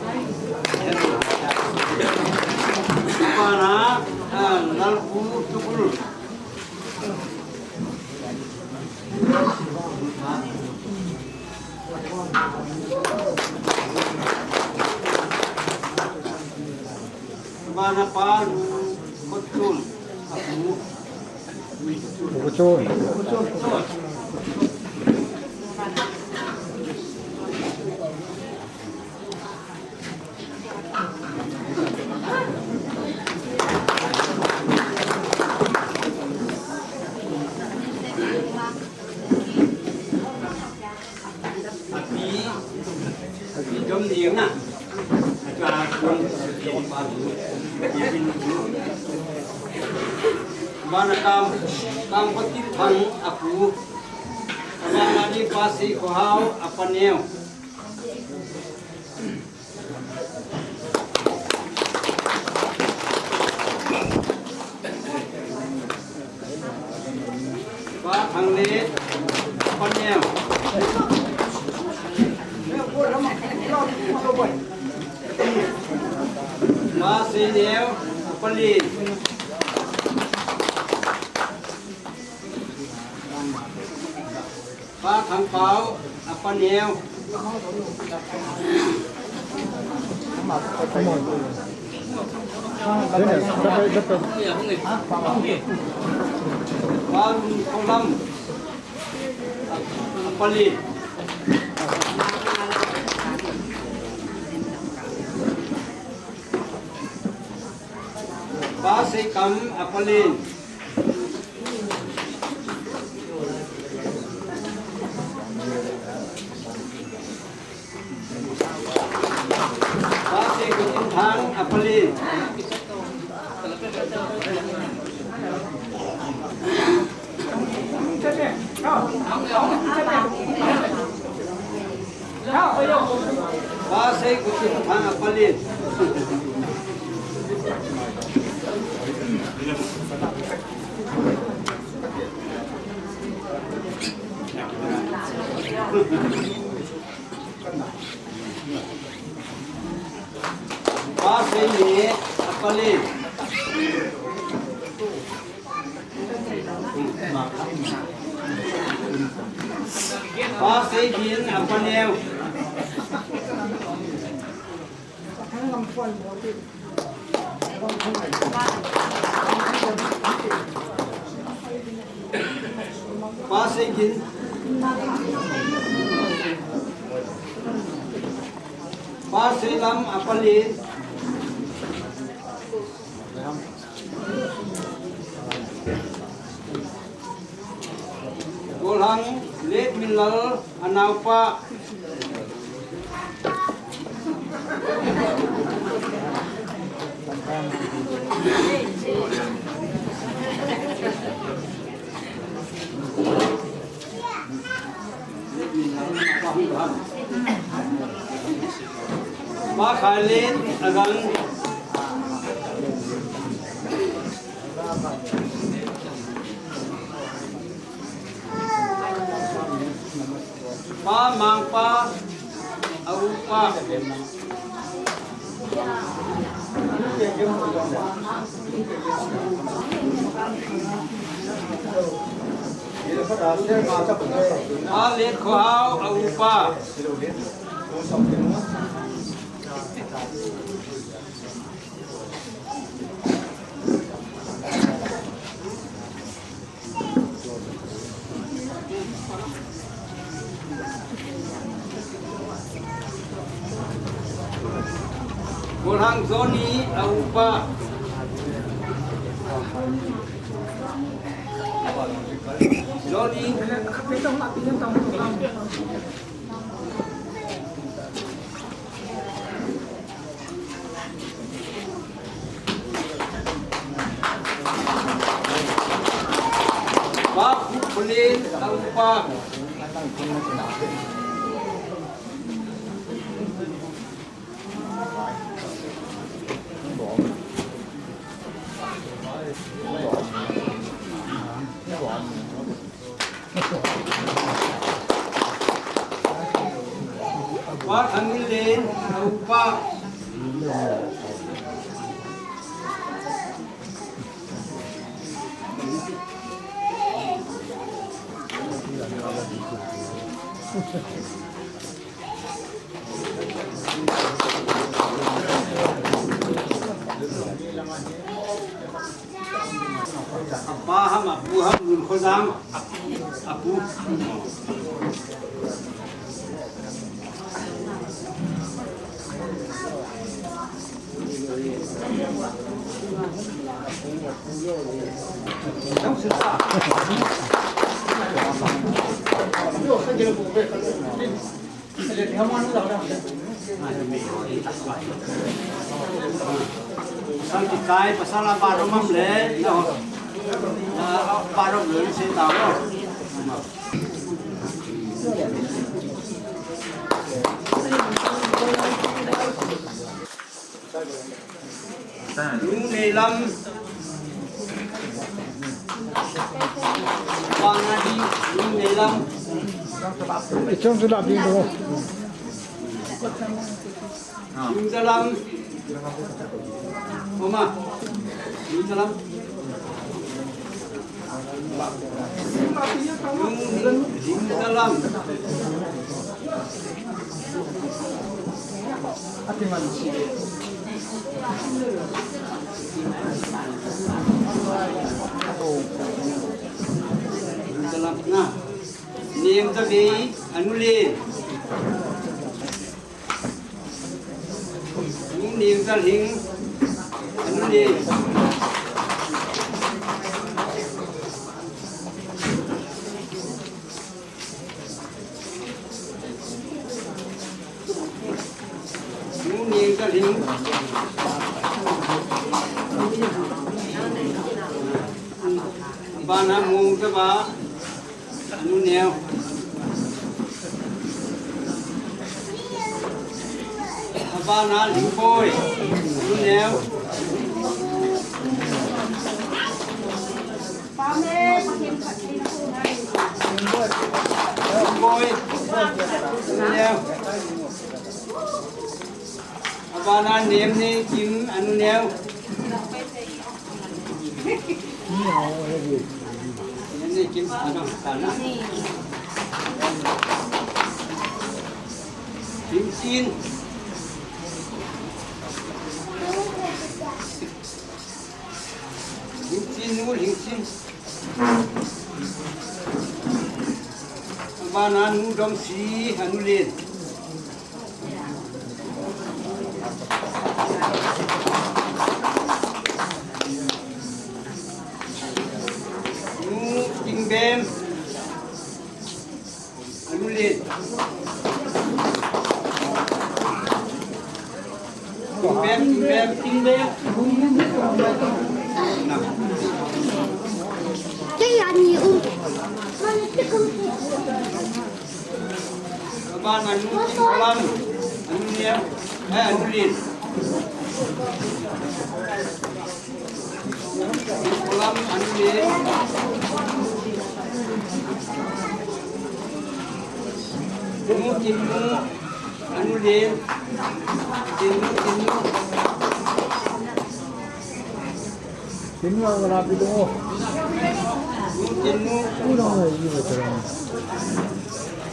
Apa na, ah, Lalpu Tukul. Mana palu kotun. Aku. Kotun. Api, api dom ni na. Acha kun, api pa tu. Mana kam, kam pati thang aku. Mana ni pasi ko hau apa neo. Pa Thanglet, Pa Neo. Pa Seineo, Pa Lin. Pa Thangpao, apa neo. Pa Lungkholam, apa Lin. Pa Seikam, apa Lin. Pa Seikam Thang, apa Lin. Ei, kuching thang a palin. Pa Seini a palin. Pa Seigin a paneo. Pa Seigin. Pa Seilam a palin. Golhang Letminlal a naopa. Pa Khalin a gang. Pa Mangpa a upa. Pa Letkhohao a upa. Golhang Johnny a upa. Johnny. Pa Khuplin a upa. Pa Thangminlen a upa. Apa ham, apu ham, Lunkhojang, apu. Sang kitai pasal a bathroom am le, no. A, a, bathroom le se ta lo. Nu Neilam. Bang adi, Nu Neilam. Ichung chu la ding lo. Jingjalam. Oma. Jingjalam. Jingjalam. Jingjalam na. Nengjalhing, anu Len. Nu Nengjalhing, anu Len. Nu Nengjalhing. Bana Mongzaba. Anu Neo. Abana Lingboi, anu neo. Lingboi, anu neo. Abana Nemneikim, anu neo. Nemneikim, anu, anu. Kimchin. Kimchin nu, Kimchin. Abana Nu Domsi, anu Len. Nu Tingbem, anu Len. Tingbem, Tingbem, Tingbem. Kei ani um. Abana Nu Tingkholam, anu neo, eh, anu Len. Tingkholam, anu Len. Nu Tinmu, anu Len. Tinmu, Tinmu. Tinmu, wala pi tu. Nu Tinmu.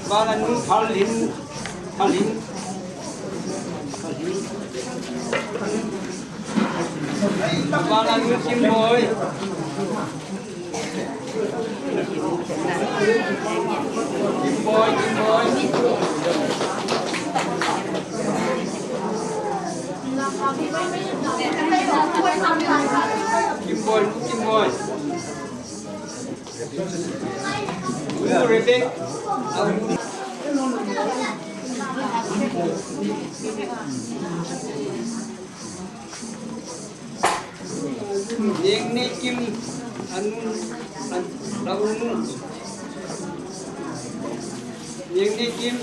Abana Nu Phalhim, Phalhim. Abana Nu Kimboi. Kimboi, Kimboi. Kimboi, Kimboi. Nu Rebek. Nengneikim, anu, an, anu. Nengneikim.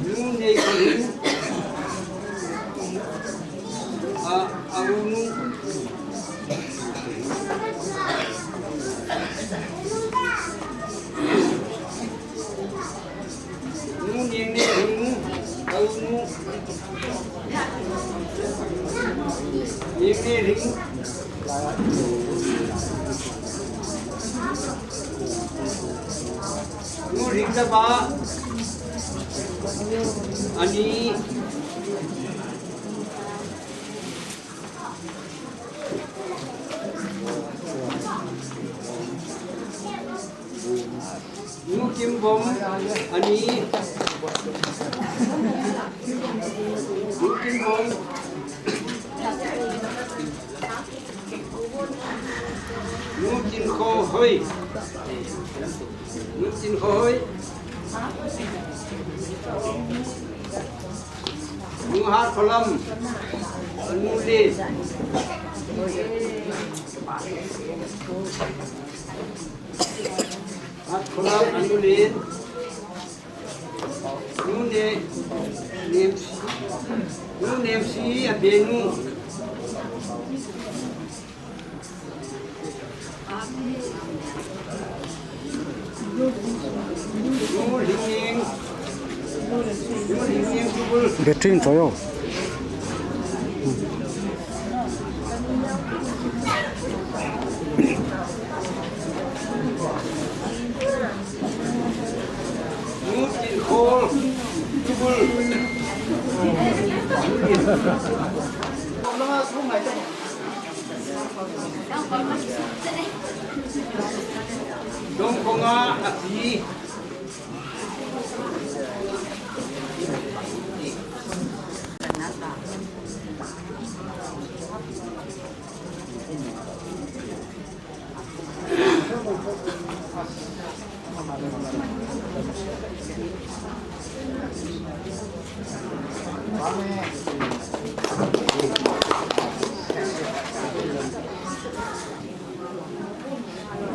Nu Neikhohing. A, anu. Nu Nengneihing, anu. Nengneihing. Nu Ringtaba. Ani. Nu Kimbom, ani. Nu Kimbom. Nu Kinkhohoi. Nu Kinkhohoi. Nu Hatkholam, anu Len. Hatkholam, anu Len. Nu Ne, Nem, Nu Nemsi, abenu. Battery in choyo. Dongkonga api.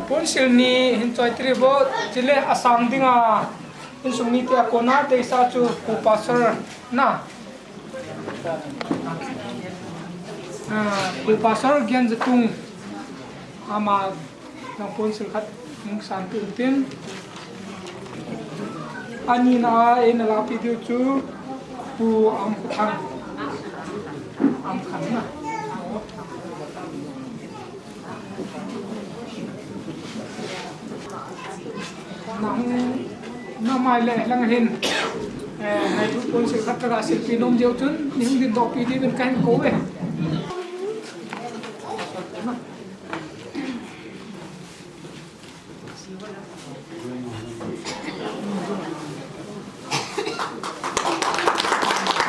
Ponsil ni hin choi tiri bo, chule asang dinga, insung mite a kona deisah chu Pu Pastor na. Ah, Pu Pastor Genzatung ama nang ponsil khat hung san tu tin. Ani na a, eina lapi diu chu Pu Amkhanthang. Amkhan na. Nang, na mai le lang hin, eh, ngailutna ponsil khat ka silpi nom diu chun, ni hung dindoh pi diuvin kahin kou e.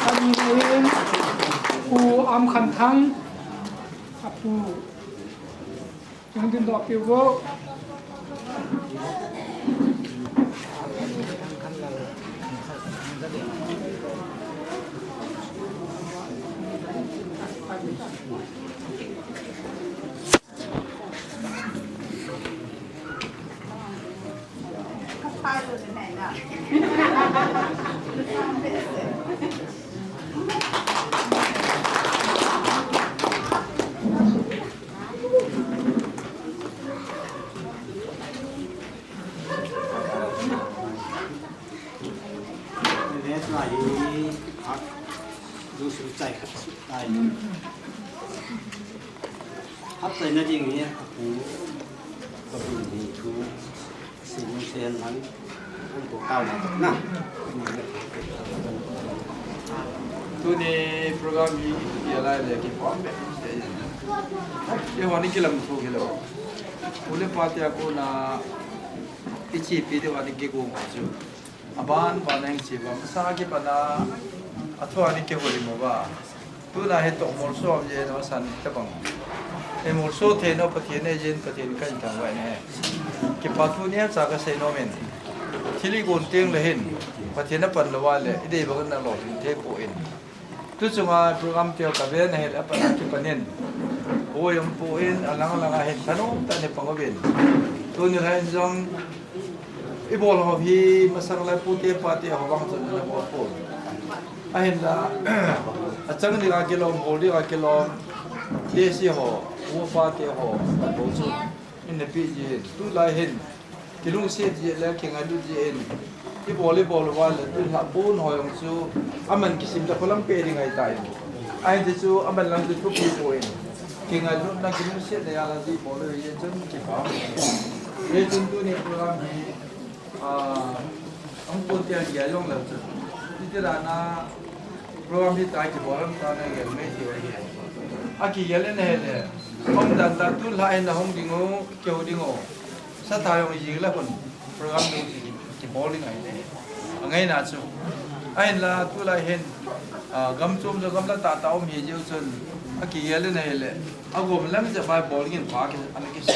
Ani na in, Pu Amkhanthang, a pu. Hung dindoh pi vo. Vet lai hi, hak, du su chai khat su tai. Hap chai na ding hi, a pu, a pu ni thu, si ni se han lang, an ko kau na na. Tuni program hi, ya lai le ki pom be. Ye ho ni ki lam thu ki lo. Ule pa te a kona, i chi pi te ho ni ki ko ma chu. Aban, ban heng chi ba, masa ki pana, a thua ni ke holi mo ba. Tuna he to mol so am ye no san ta bang. E mol so the no Pathen e yin Pathen ka in thang wai ne. Ki pa tu nia cha ka sei nom in. Thil i gon teng le hin. Pathen a pan lo wa le, i dei bang na lo tin the ko in. Tu chunga program te ka ve na he la pan ki pan in. O yom po in, a lang lang a hin thanom ta ne pang ovin. Tuni la in jong, i bol ho hi masang lai pu te pa te ho bang chun na bol pon. Ahin la, a chang ding a kilom, bol ding a kilom, te si ho, u pa te ho, ka bol chu. In na pi ji, tu lai hin, kilungset ji le, kingailut ji in. I bol, i bol va le, tu la pun ho jong chu, aman kisim ta kholam pe ding ai tai. Ahin ti chu, aman lang chu thupi po in. Kingailutna, kilungsetna a la ji bol le, ye chun kipa. Ye chun tuni program hi, ah, ang pun te ang ya jong le chun. Ti ti la na, program hi tai kibol lam ta na gel mai ti wa hi. A kigel na he le. Hung dan dan tu la na hung ding o, keu ding o. Sa ta jong jing la hun. Program ding ki, kibol ding ahi le. A ngaina chu. Ahin la tu lai hin. Ah, gam chom jo gam la ta ta um hi jiu chun. A kigel na he le. A gom lam ja bai bol ding in pa ki, ana ki sa.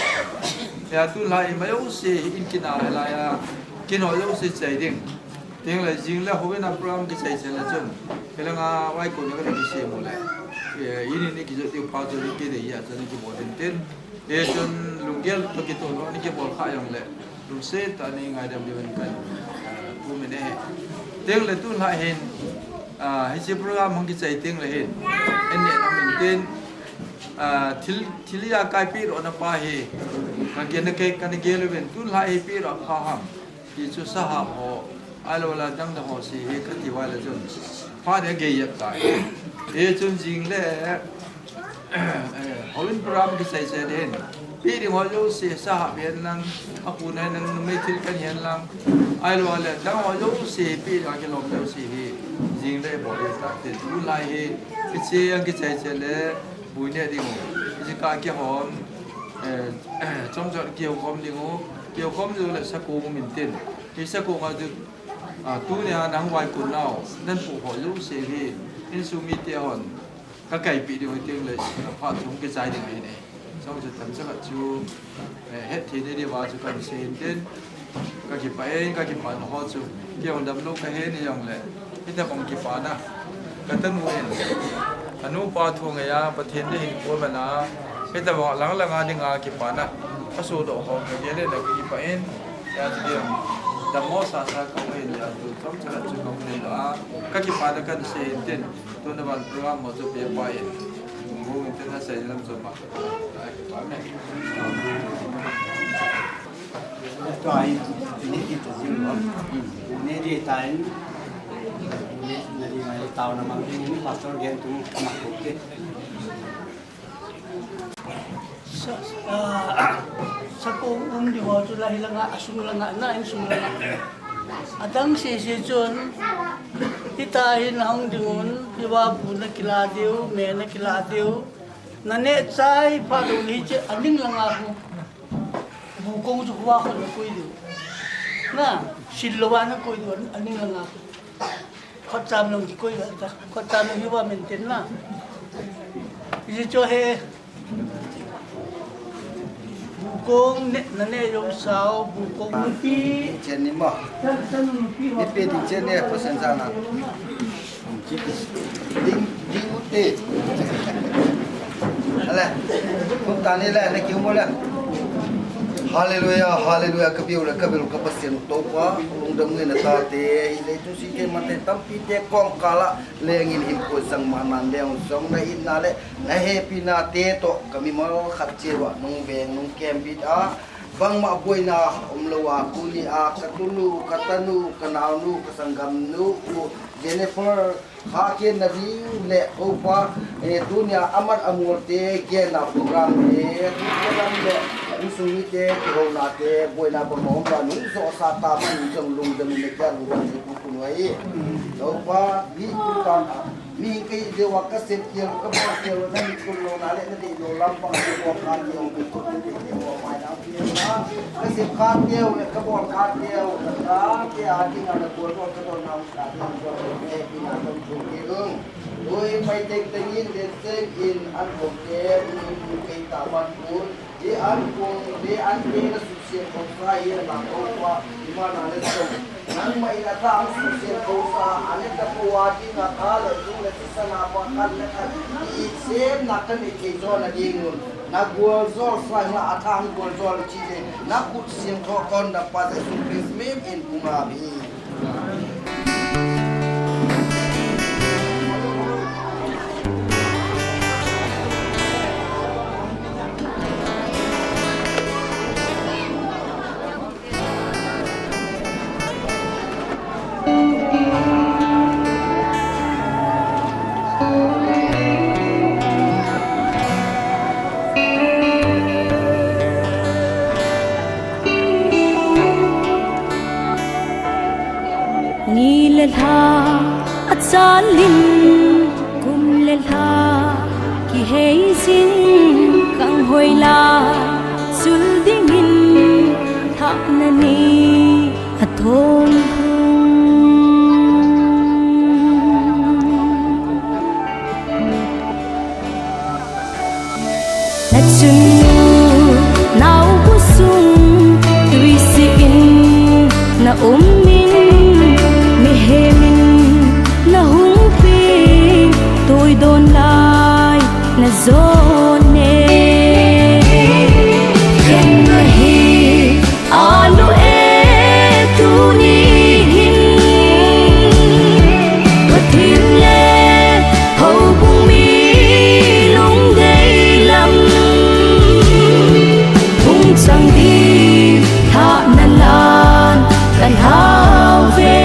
Ya tu lai ma yo se in ki na la ya. Ki no yo se chai ding. Teng le jing le ho na program ki chai chai le chun. Ke le nga wai ko ne ka ki se mo le. Eh, ini ni ki jo ti pa jo ni ki de ya chun ki bol den ten. Eh, chun lunggel to ki to no ni ki bol kha jong le. Lungset tah in ngaidam diuvin kan, eh, pu min e. Teng le tu la hin, ah, hiche program hung kichai teng le hin. En ne na min tin, ah, thil, thil a kaipi ro na pa hi. Ka gen na ke, ka na gel uvin tu la hi pi ro pha ham. Ti chu sahap ho, ahilou le dang dang ho si hi ka ti uva le chun. Pha de gei yap tai. E chun jing le, eh, houin program kisai se den. Pi ding ho jouse sahap hen lang, a kun hen lang, numei thil kan hen lang. Ahilou le, dang ho jouse pi ding a kilom jouse hi. Jing le bol le ta te. Tu lai hi, kiche ang kichai che le, bui ne ding ho. Kiche ka kihom, eh, chom chom kihom ding ho. Kihom ding le sakong min tin. Hi sakong a chu, ah, tunia nang vaikun nau, nan pu ho jouse hi, insung mite hon, ka kaipi ding teng le, phat chung kichai ding ahi ne. Chong chu tam chang chu, eh, het thei ne diuva chu kan sei in tin, ka kipah e, ka kipah na ho chu, kei hon damlou ka he ni jong le, hitabang kipana, ka tanu in, anu pa thu ngei a, Pathen dei hin pu mana, hitabang lang lang a dinga kipana, Ka sodoh ho ka gel le ka kipah in, ya ti dia. Dammo sasa ka um in, ya tu chomcha chu ka um in a. Ka kipah na kan sei in tin, tuna van program mo chu pe pa in. Kum bu in tin a sei lam chu ma. Ka kipah me. Tua hi, ni ki ta jing lo. Ni di ta in. Ni, ni di mai tao na mang ni pastor gen tung ma ko ke. Sa, ah, sakong um ding ho chu la hi langa, asung langa, na insung langa. Adang sese chun, hita hi na hung ding un, hiva bu na kila diu, me na kila diu. Na neh chai phat u hi che, aning langa hu. Bu kong chu huva khun na koi diu. Na, sil lou va na koi diu, aning langa hu. Khotcham long kikoi ta, khotcham long hi va maintain na. Iji cho he. Bu kong ne, na ne jong sao, bu kong nupi. Chen ni mo. Chan, chan nupi ho. Ni pe ding chen ne, pa sen sa na. Ding, ding u te. Ale, kum ta ni le, na ki mo le. Hallelujah, hallelujah, ka biu le, ka biu ka Pasian u Toupa, lungdam nge na tate, hi le tu si te man te tampi te kong kala, leng in hin ko sang man man leng jong na in na le, na hepi na te to, ka mimal khat che wa, nung veng, nung kem bit a, bangma boina um lo a, kuni a, ka tunu, ka tanu, ka naunu, ka sanggam nu, u Jennifer, Kha khen na ding le Toupa, eh, tunia amat amol te, khen na program te, tu program le, insung mite, kihouna te, boina bang ma um ba nung jo sa ta man jong lungdam in le kya lungdam in le ku kun wai. Toupa, ni tu tan a, mi kei de wa ka sep kial, ka ba kial, na ni kun lo na le, na de lo lam bang, ko ka ni ong, ko te de wa mai na, ka sep ka te, ka bol ka te, ka te a ding a na ko lo ka to na. Oi, mai teng teng in, le teng in, an kong te, in, in, in, kei ta man kun. I an kong, le an kong na susia kong sa, i la kong pa, i ma na le song. Nangma in a ta ang susia kong sa, a le ta ko wa ding a ka le, tu le tu sa na pa kan le kan. I sem na kan i kei zo na ding un. Na gual zol sa na a ta ang gual zol chi le. Na kut siam tho kon da pa Jesu Christ mim in kung a bi. Ni le lha achalin, kum le lha kihei jin, kang hoi la sul dingin thah na ni athom hung. Na chunnu nau bu sung tui si in na um in, mihem in na hung pi, tui don lai na zon ne. Khen na hi Anu e tuni hin, Pathen le houbung mi lungdei lam hung chang ding thah na lan kan hau ve.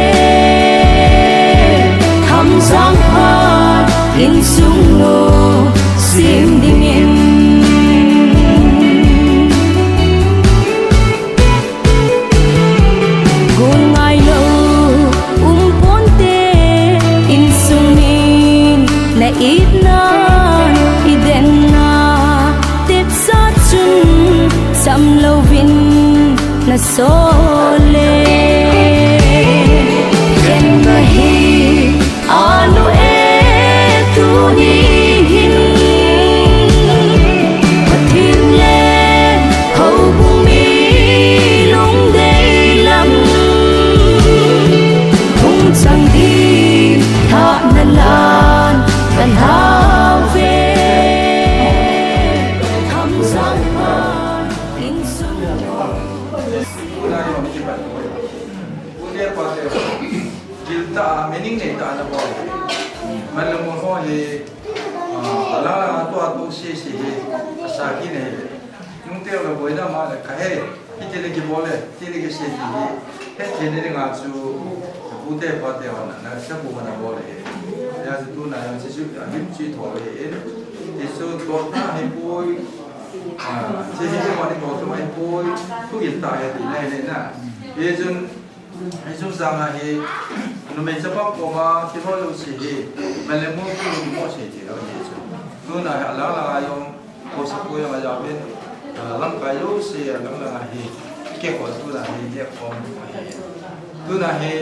Thamjang phat insung nu sim dingin. Gun ngai lo um ponte, insung min na itna, i denna, tepsa chun sam lovin na sol le. Khen ka hi Anu e tuni hin, Pathen le houbung mi lungdei lam hung chang ding thah na lan kan hau ve. Thamjang phat insung Lala tu a tu si si hi, asa ki ne. Nung te la boina ma le ka he, ki te le ki bole, ki te le ki se ti hi. He te le nga chu, bu te pa te hon, na sa bu na bole. Ya chu tu na yang si su, a lim chi tho le. Ti su to na he poi. Ah, si hi ma ni to to ma he poi. Tu in ta he ti na he na. Ye chun Hichu sanga hi, numei chapang koma, kihol lou si hi, man le mol tu mo sei ti lou hi chu. Tuna hi alang langa jong, ko sa ko jong ajaovin, ah, lamkai lou si alang langa hi, kihol tuna hi, le kom hi. Tuna hi,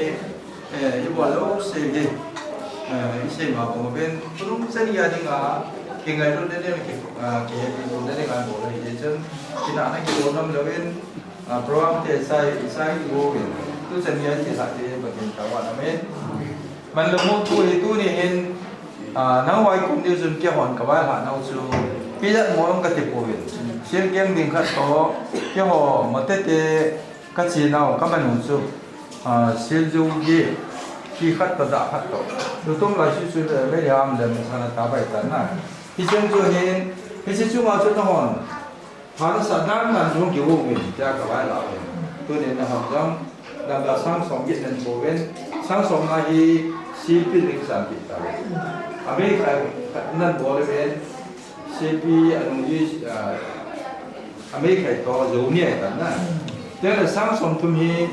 eh, ibol lou si hi, eh, isei ma bang uvin, lungchan a dinga, kingailutna dinga, ki, ah, kihetna dinga bol hi chun, kinahna kibol ngam louvin, Ah, program te sai, sai go in. Tu chan ni ai ti sa ti Pathen thangvah in. Amen. Man le mol tu hi tuni hin, ah, nang vai kum diu chun kihon ka vai ha nau chu. Pi jat mo ka ti pouvin. Sil keng ding khat to, kiho mo te te ka chi nau ka man u chu. Ah, sil ju gi, pi khat to da khat to. Tu tum lai su su le, le yam le mo sana ta bai ta na. Hi chang chu hin, hi chi chu ma chu na hon. Pha nasa dan dan jong kigo uvin, tia ka vai la uvin. Tuni na hom jong, dang ka sang som git nan po uvin, sang som na hi C P ning san pi ta uvin. Amei khai nan bol uvin, C P anung ji, ah, amei khai to jo ni ai ta na. Tia na sang som thum hi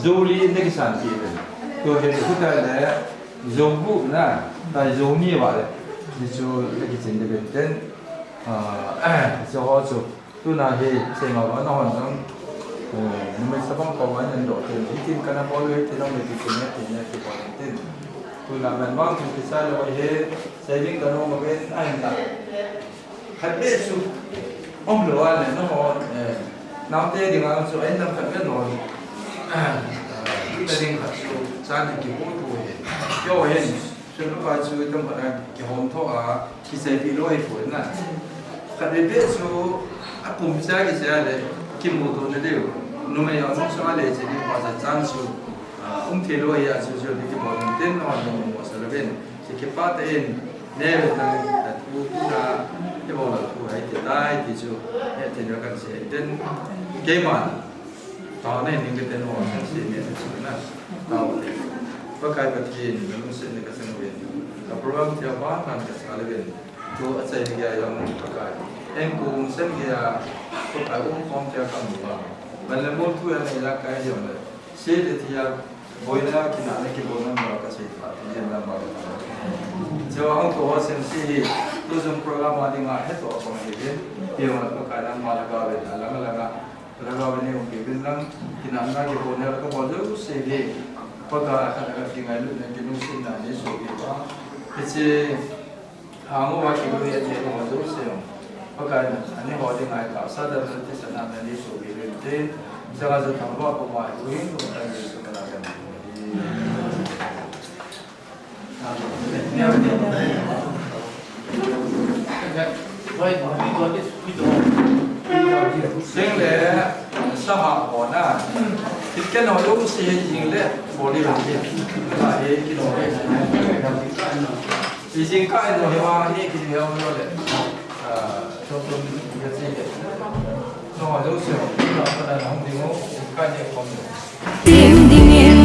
jo li na ki san pi uvin. Tu he tu ta le jo bu na, ta jo ni va le. Ni chu le ki chin de ben ten. Ah, so ho chu. Tuna hi, sei ma ba na hon jong, eh, numei chapang koma nan doh tin, hitin kana bol u, hitin jong hitin, hitin, hitin, hitin. Tuna man vang chu kisa lou hi, sei ding ka nom uvin, ahin la. Khat beh chu, um lou a le, na hon, eh, naote dinga chu, ahin lam khat beh lou. Ah, hita ding khat chu, chan kibu tu hi. Yo hin, Sum le pai chu itam khat a kihom tho a, kiseipi lou ahipoi na. Khat veve chu akum cha kisei a le, kimuto na diu. Numei a nung sa le che ni pa sa chan chu, ah, um thei lou ahi a chu chu ni kibol in tin na hon mo sa le ben. Che kipa ta in, ne ve ta, ta tu tu na, kibol la tu hai te tai ti chu, he te na kan sei tin. Keima. Taona hi ning ka ten ho, kan sei mi a chuna. Tao te. Pakai Pathen, na lungsetna ka sang uvin. Ka program tia ba kan ka sa le uvin. Tu a chai ni ya jong Pakai. Eng kung sem ki a, Pakai um khom tia ka mu ba. Man le mol tu ya nei la kai jong le. Se le tia, boina kinahna kibol na ma ka sei pa, ti jen na ma. Che wa hong tu ho sem si hi, tu jong program a dinga he to a kong hi uvin. Pi ma Pakai na ma la ga uvin, a la ma la ga. Lhagao in eiumpi uvin lang, kinahna kibol na, kabol jouse hi, Pakai a khat a khat kingailutna, kinungsetna neisoh peh uva. Hiche, hang uva kilui a cheh ho jouse jong, Pakai in, ani ho dinga tahsa dan le thisan a neisoh peh uvin te, chang a chu thangvah puma, i Pakai Jesu min a kan. Sing le, saha ho na. Thil khen ho jouse jing le, bol ding le. Ka he kino le. Jingkah in ho hi ma, ni kino le. Ah, so, so, ni kati le. No, jouse, na, na, na, hung ding ho, jingkah ni khom le. Tim dingin.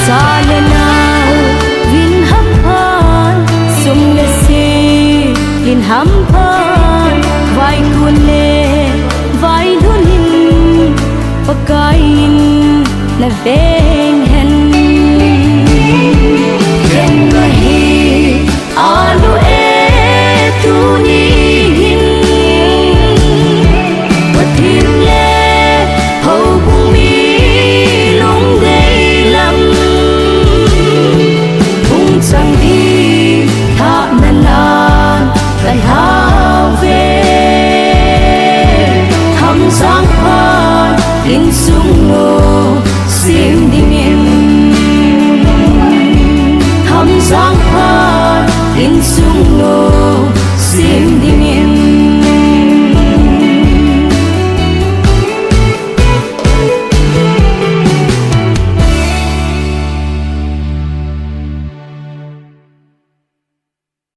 Sa le nao vin hampha, sum le si vin hampha, vaikun le vailhun in Pakai in na veng hen. Khen ahi, Anu e tuni hin, Pathen le houbung mi lungdei lam, hung chang ding thahna la ka lhau ve. Thangchang phat Insung no